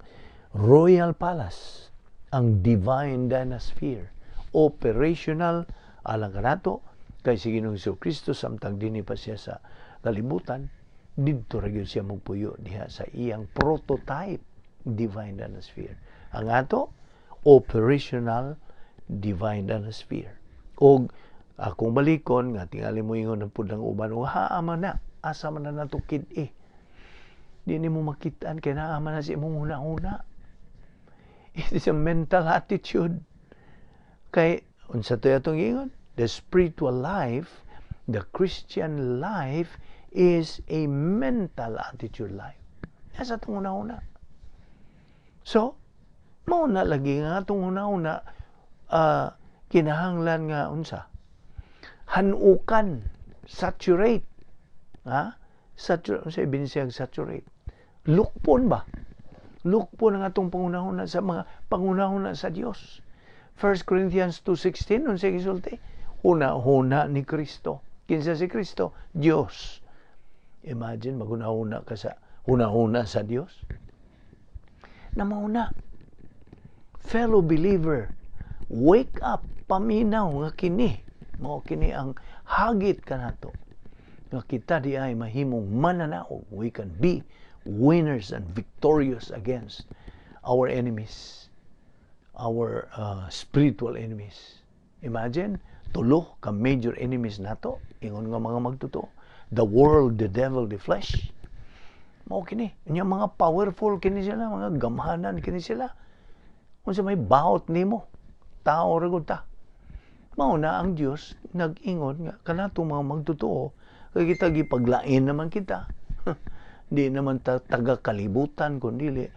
royal palace, ang divine dynasphere, operational alang kanato, kay si Ginoong Kristo, samtang dinhi pa siya sa kalibutan, didto ra gyud siya magpuyo diha sa iyang prototype divine dynasphere, ang ato operational divine dynasphere. Og akong balikon nga tingali mo ingon ng pud ang uban og haa man na, asa man na nato kid-i? Di nimo makitaan kay naa man na sa imong huna-huna. It is a mental attitude. Kay unsa to atong giingon? The spiritual life, the Christian life, is a mental attitude life. Nasa atong huna-huna. So, mao na lagi nga atong huna-huna kinahanglan nga unsa? Hanukan, saturate. Ha? Saturate, unsa ibinsiyag saturate? Lukpon ba? Lukpon ang atong pangunahuna sa mga pangunahuna sa Dios. 1 Corinthians 2:16, unsa gisulti? Huna-huna ni Kristo. Kinsa si Kristo? Dios. Imagine maghuna-huna ka sa huna-huna sa Dios. Na mauna. Fellow believer, wake up, paminaw nga kini. Mao kini ang hagit kanato. Nga kita di ay mahimong mananaog. We can be winners and victorious against our enemies, our spiritual enemies. Imagine, tulo ka major enemies nato, ingon nga mga magtotoo: the world, the devil, the flesh. Mao kini. Inya mga powerful kini sila, mga gamhanan kini sila. Unsa may baot nimo? Tao ra gud ta. Mao na ang Dios nag-ingon nga kanato mga magtotoo, kay kita gipaglain naman kita. Di naman ta taga kalibutan kun dili.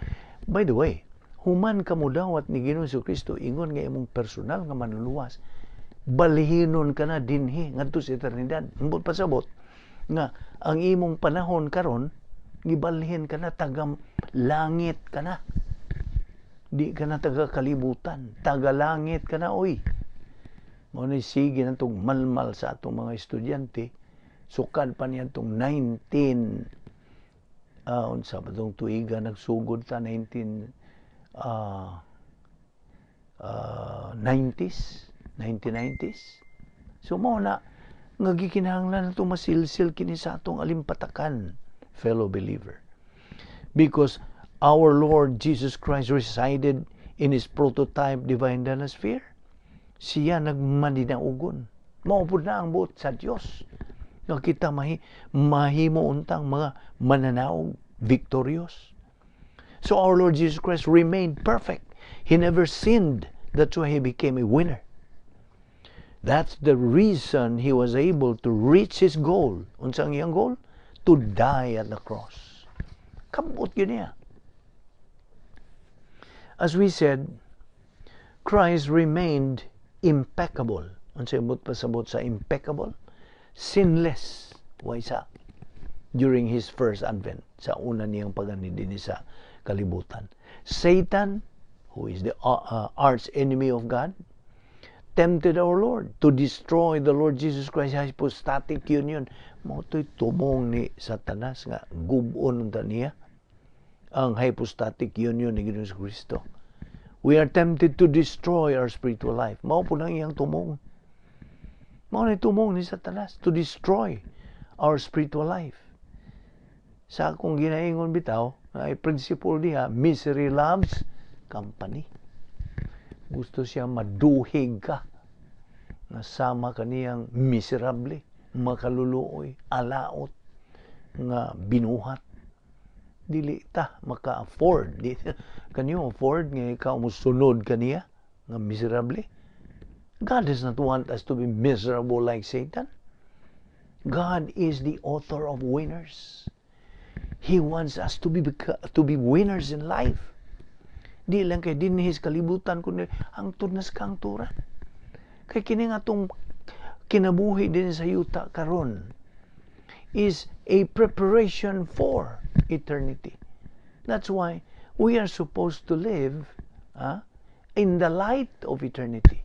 By the way, human ka modawat ni Ginoong Kristo ingon nga imong personal nga manluluwas, balhinon ka na dinhi ngadto sa eternidad. Ambot pasabot nga ang imong panahon karon, gibalhin ka na, taga langit ka na. Di ka na taga kalibutan, taga langit ka na, oy. Mao ni sige na tong malmal sa atong mga estudyante sukad pa niya tong 19 unsa ba tong tuiga nagsugod ta, 19 90s, 1990s. So mao na nga gikinahanglan nato masilsil kini sa atong alimpatakan, fellow believer, because our Lord Jesus Christ resided in His prototype divine sphere. Siya nagmaninaugon. Mao pud na ang buot sa Dios nga kita mahimo untang mga mananaog, victorious. So our Lord Jesus Christ remained perfect. He never sinned. That's why He became a winner. That's the reason He was able to reach His goal. Unsa ang iyang goal? To die at the cross. Kabot yun niya. As we said, Christ remained impeccable. Unsa imot pasabot sa impeccable? Sinless. Way sa during His first advent, sa una niyang pag-anhi dinhi sa kalibutan. Satan, who is the arch enemy of God, tempted our Lord to destroy the Lord Jesus Christ hypostatic union. Mao to'y tumong ni Satanas nga gub-on unta niya ang hypostatic union ni Ginoong Kristo. We are tempted to destroy our spiritual life. Mao po nang iyang tumong. Mao ni tumong ni Satanas to destroy our spiritual life. Sa akong ginaingon bitaw, ay principle diha, misery loves company. Gusto siya maduhig ka nga sama kaniyang miserable, makaluluoy, alaot nga binuhat. Dili ta maka-afford. Di, can you afford nga ikaw musunod kaniya nga miserable? God does not want us to be miserable like Satan. God is the author of winners. He wants us to be winners in life. Di lang kay dinhi sa kalibutan kundi hangtod na sa kahangturan. Kay kini nga atong kinabuhi din sa yuta karon is a preparation for eternity. That's why we are supposed to live in the light of eternity.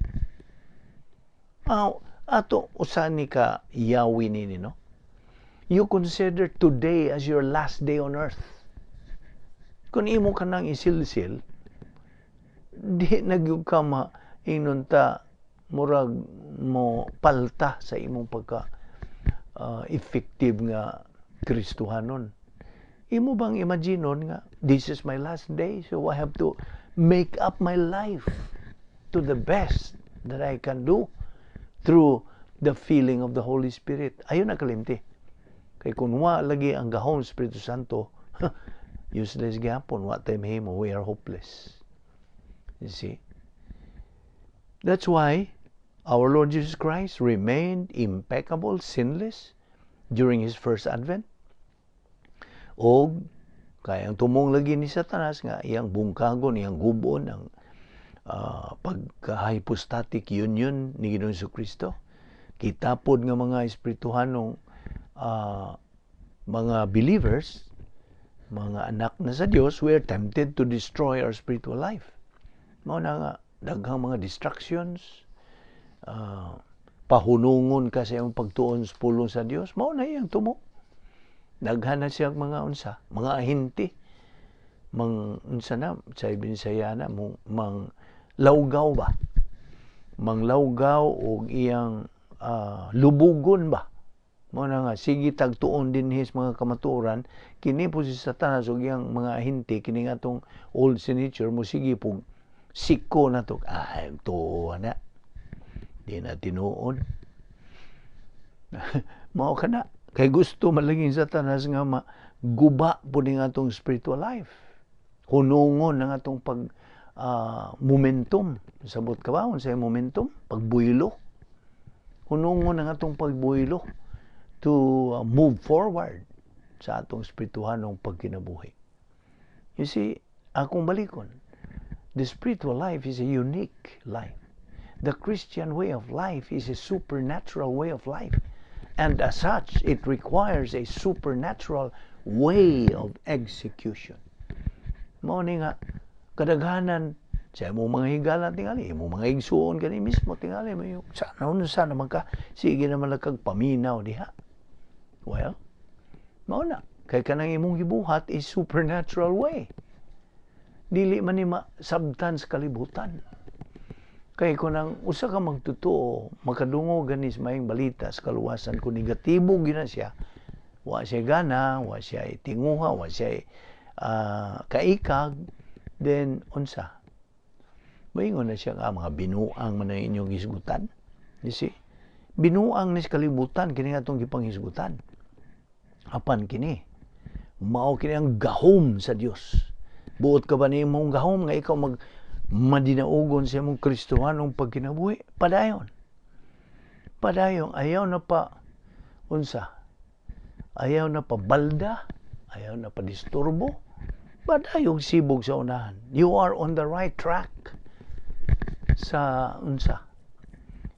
Ato usa ni ka yawi nini, no? You consider today as your last day on earth. Kung imo ka nang isilsil, di na gyud ka ma ingnon ta murag mo palta sa imong pagka effective nga Kristohanon. Imo bang imaginon nga this is my last day, so I have to make up my life to the best that I can do through the feeling of the Holy Spirit. Ayo na kalimti. Kay kung wa lagi ang gahom Espiritu Santo, useless gyapon, wa tay mahimo, we are hopeless. You see? That's why our Lord Jesus Christ remained impeccable, sinless during His first advent. O kay ang tumong lagi ni Satanas nga iyang bungkagon, iyang gubon ang pagka-hypostatic union ni Ginoong Kristo. Kita pod nga mga espirituhanong mga believers, mga anak na sa Dios, we are tempted to destroy our spiritual life. Mao na nga daghang mga distractions, pahunungon ka sa iyong pagtuon sa pulong sa Dios, mao na iyang tumo. Daghan na siya mga unsa, mga ahente, mang unsa na sa Binisaya na mo, mang lawgaw ba? Manglawgaw og iyang lubugon ba? Mao na nga sige tagtuon dinhi sa mga kamatuoran, kini po si Satanas ug iyang mga ahente, kini nga atong old sin nature mo sige pug siko na to, ay tuo na di na tinuod. Mao kana kay gusto man lagi Satanas nga maguba po ning atong spiritual life, hunungon ang atong pag momentum. Sabot ka ba sa momentum? Pagbuylo, hunungon ang atong pagbuylo to move forward sa atong espirituhanong pagkinabuhi. You see, akong balikon, the spiritual life is a unique life. The Christian way of life is a supernatural way of life. And as such, it requires a supernatural way of execution. Mao ni nga, kadaghanan, sa imong mga higala tingali, imong mga igsuon kani mismo tingali, may sana unsa naman ka, sige naman lang kag paminaw diha. Well, mao na. Kay kanang imong gibuhat is supernatural way. Dili man ni masabtan sa kalibutan. Kay kung ang usa ka magtotoo, makadungog gani sa maayong balita sa kaluwasan, kung negatibo gina siya, wa siya gana, wa siya tinguha, wa siya kaikag, then unsa? Maingon na siya nga mga binuang man ang inyong hisgutan. You see? Binuang ni sa kalibutan kini nga atong gipanghisgutan. Apan kini, mao kini ang gahom sa Dios. Buot ka ba nimong gahom nga ikaw mag madinaugon sa imong Kristohanong pagkinabuhi? Padayon. Padayon, ayaw na pa unsa. Ayaw na pa balda, ayaw na pa disturbo. Padayong sibog sa unahan. You are on the right track sa unsa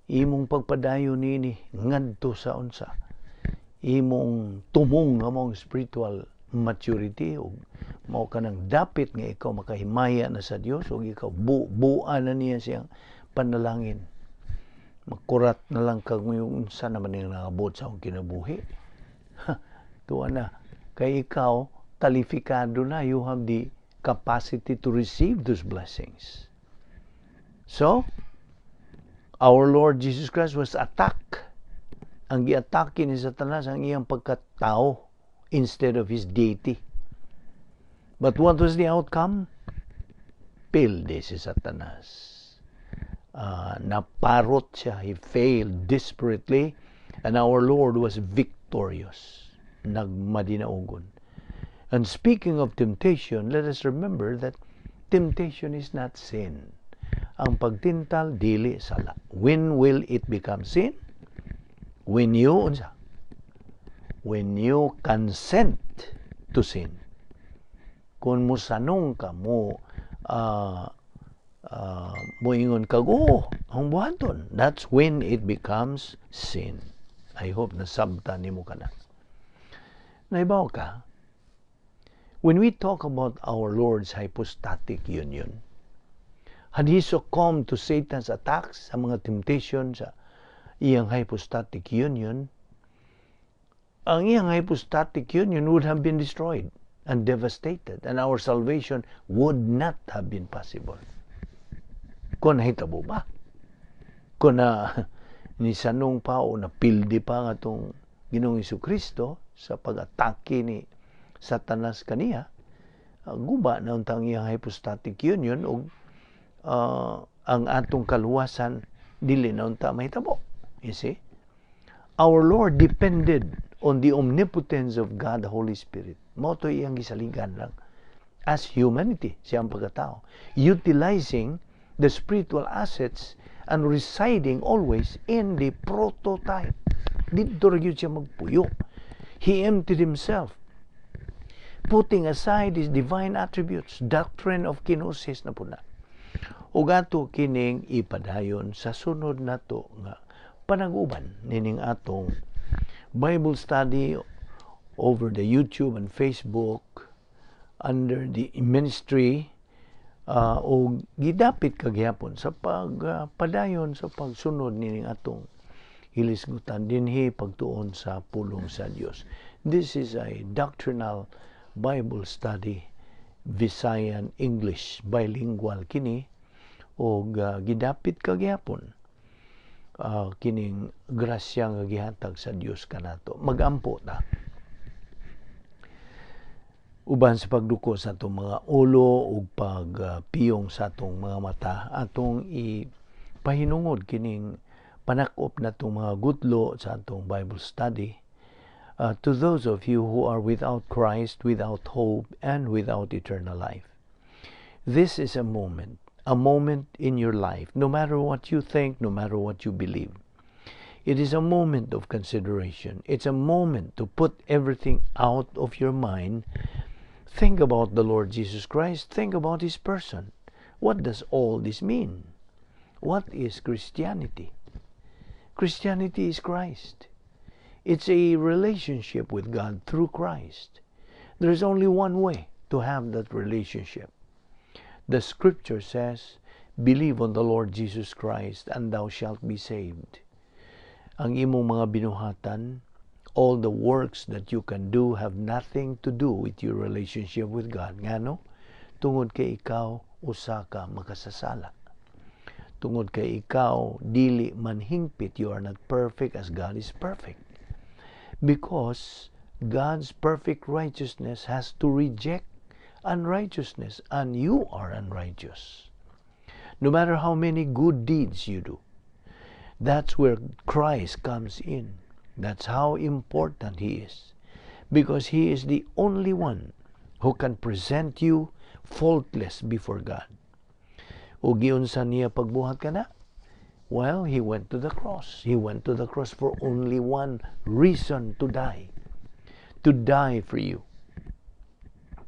imong pagpadayon nini ngadto sa unsa imong tumong nga mong spiritual maturity ug mao kanang dapit nga ikaw makahimaya na sa Dios ug ikaw bua na niya siyang panalangin. Makurat na lang kag yung unsa naman yung nakabot sa akong kinabuhi. Tuwa na kay ikaw kalifikado na, you have the capacity to receive those blessings. So our Lord Jesus Christ was attacked. Ang giatake ni Satanas ang iyang pagkatao instead of his deity. But what was the outcome? Pildi si Satanas. Naparot siya. He failed desperately and our Lord was victorious. Nagmadinaugon. And speaking of temptation, let us remember that temptation is not sin. Ang pagtintal dili sala. When will it become sin? When you unsa? When you consent to sin. Kung musanong ka mo moingon kag, "Oh, ang buhaton," that's when it becomes sin. I hope nasabtan nimo kana. Naibaw ka, when we talk about our Lord's hypostatic union, had he succumbed to Satan's attacks sa mga temptation sa iyang hypostatic union, ang iyang hypostatic union would have been destroyed and devastated, and our salvation would not have been possible. Kung nahitabo ba? Kung na nisanong pa o napildi pa nga atong Ginoong Kristo sa pag-atake ni Satanas kaniya, guba na untang iyang hypostatic union ug ang atong kaluwasan dili na unta mahitabo. You see? Our Lord depended on the omnipotence of God the Holy Spirit. Mao to iyang gisaligan lang as humanity, siyang pagkatao, utilizing the spiritual assets and residing always in the prototype. Didto ra gyud siya magpuyo. He emptied himself, putting aside his divine attributes, doctrine of kenosis na pud na. Ug ato kining ipadayon sa sunod nato nga panag-uban nining atong Bible study over the YouTube and Facebook under the ministry o gidapit kagihapon sa pagpadayon sa pagsunod nining atong hilisgutan dinhi pagtuon sa pulong sa Dios. This is a doctrinal Bible study, Visayan English bilingual kini og gidapit kagihapon kining grasya nga gihatag sa Dios kanato. Magampo ta. Uban sa pagduko sa atong mga ulo ug pagpiyong sa atong mga mata, atong ipahinungod kining panakop natong mga gutlo sa atong Bible study. To those of you who are without Christ, without hope, and without eternal life, this is a moment in your life, no matter what you think, no matter what you believe. It is a moment of consideration. It's a moment to put everything out of your mind. Think about the Lord Jesus Christ. Think about His person. What does all this mean? What is Christianity? Christianity is Christ. It's a relationship with God through Christ. There is only one way to have that relationship. The scripture says, "Believe on the Lord Jesus Christ and thou shalt be saved." Ang imong mga binuhatan, all the works that you can do have nothing to do with your relationship with God. Ngano? Tungod kay ikaw usa ka makasasala. Tungod kay ikaw dili man hingpit, you are not perfect as God is perfect. Because God's perfect righteousness has to reject unrighteousness, and you are unrighteous. No matter how many good deeds you do. That's where Christ comes in. That's how important He is. Because He is the only one who can present you faultless before God. O giunsa niya pagbuhat kana? Well, He went to the cross. He went to the cross for only one reason: to die. To die for you.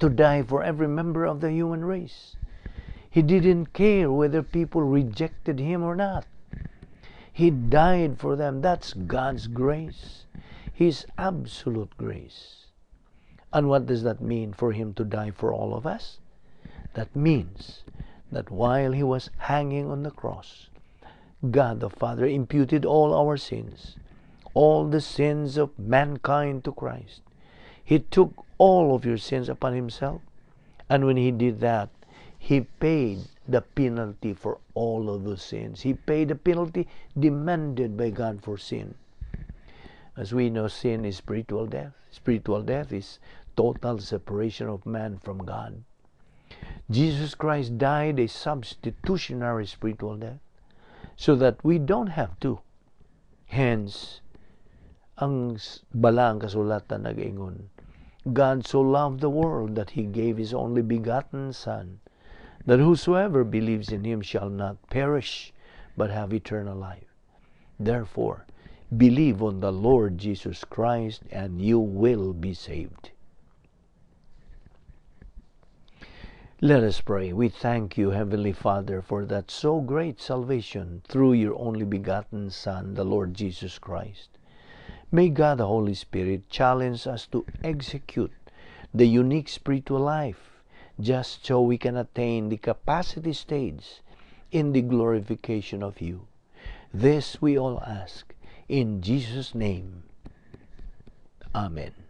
To die for every member of the human race. He didn't care whether people rejected Him or not. He died for them. That's God's grace. His absolute grace. And what does that mean for Him to die for all of us? That means that while He was hanging on the cross, God the Father imputed all our sins, all the sins of mankind to Christ. He took all of your sins upon Himself. And when He did that, He paid the penalty for all of those sins. He paid the penalty demanded by God for sin. As we know, sin is spiritual death. Spiritual death is total separation of man from God. Jesus Christ died a substitutionary spiritual death so that we don't have to. Hence, ang balaang kasulatan nagaingon, "God so loved the world that He gave His only begotten Son, that whosoever believes in Him shall not perish, but have eternal life." Therefore, believe on the Lord Jesus Christ and you will be saved. Let us pray. We thank you, Heavenly Father, for that so great salvation through your only begotten Son, the Lord Jesus Christ. May God the Holy Spirit challenge us to execute the unique spiritual life just so we can attain the capacity stage in the glorification of you. This we all ask in Jesus' name. Amen.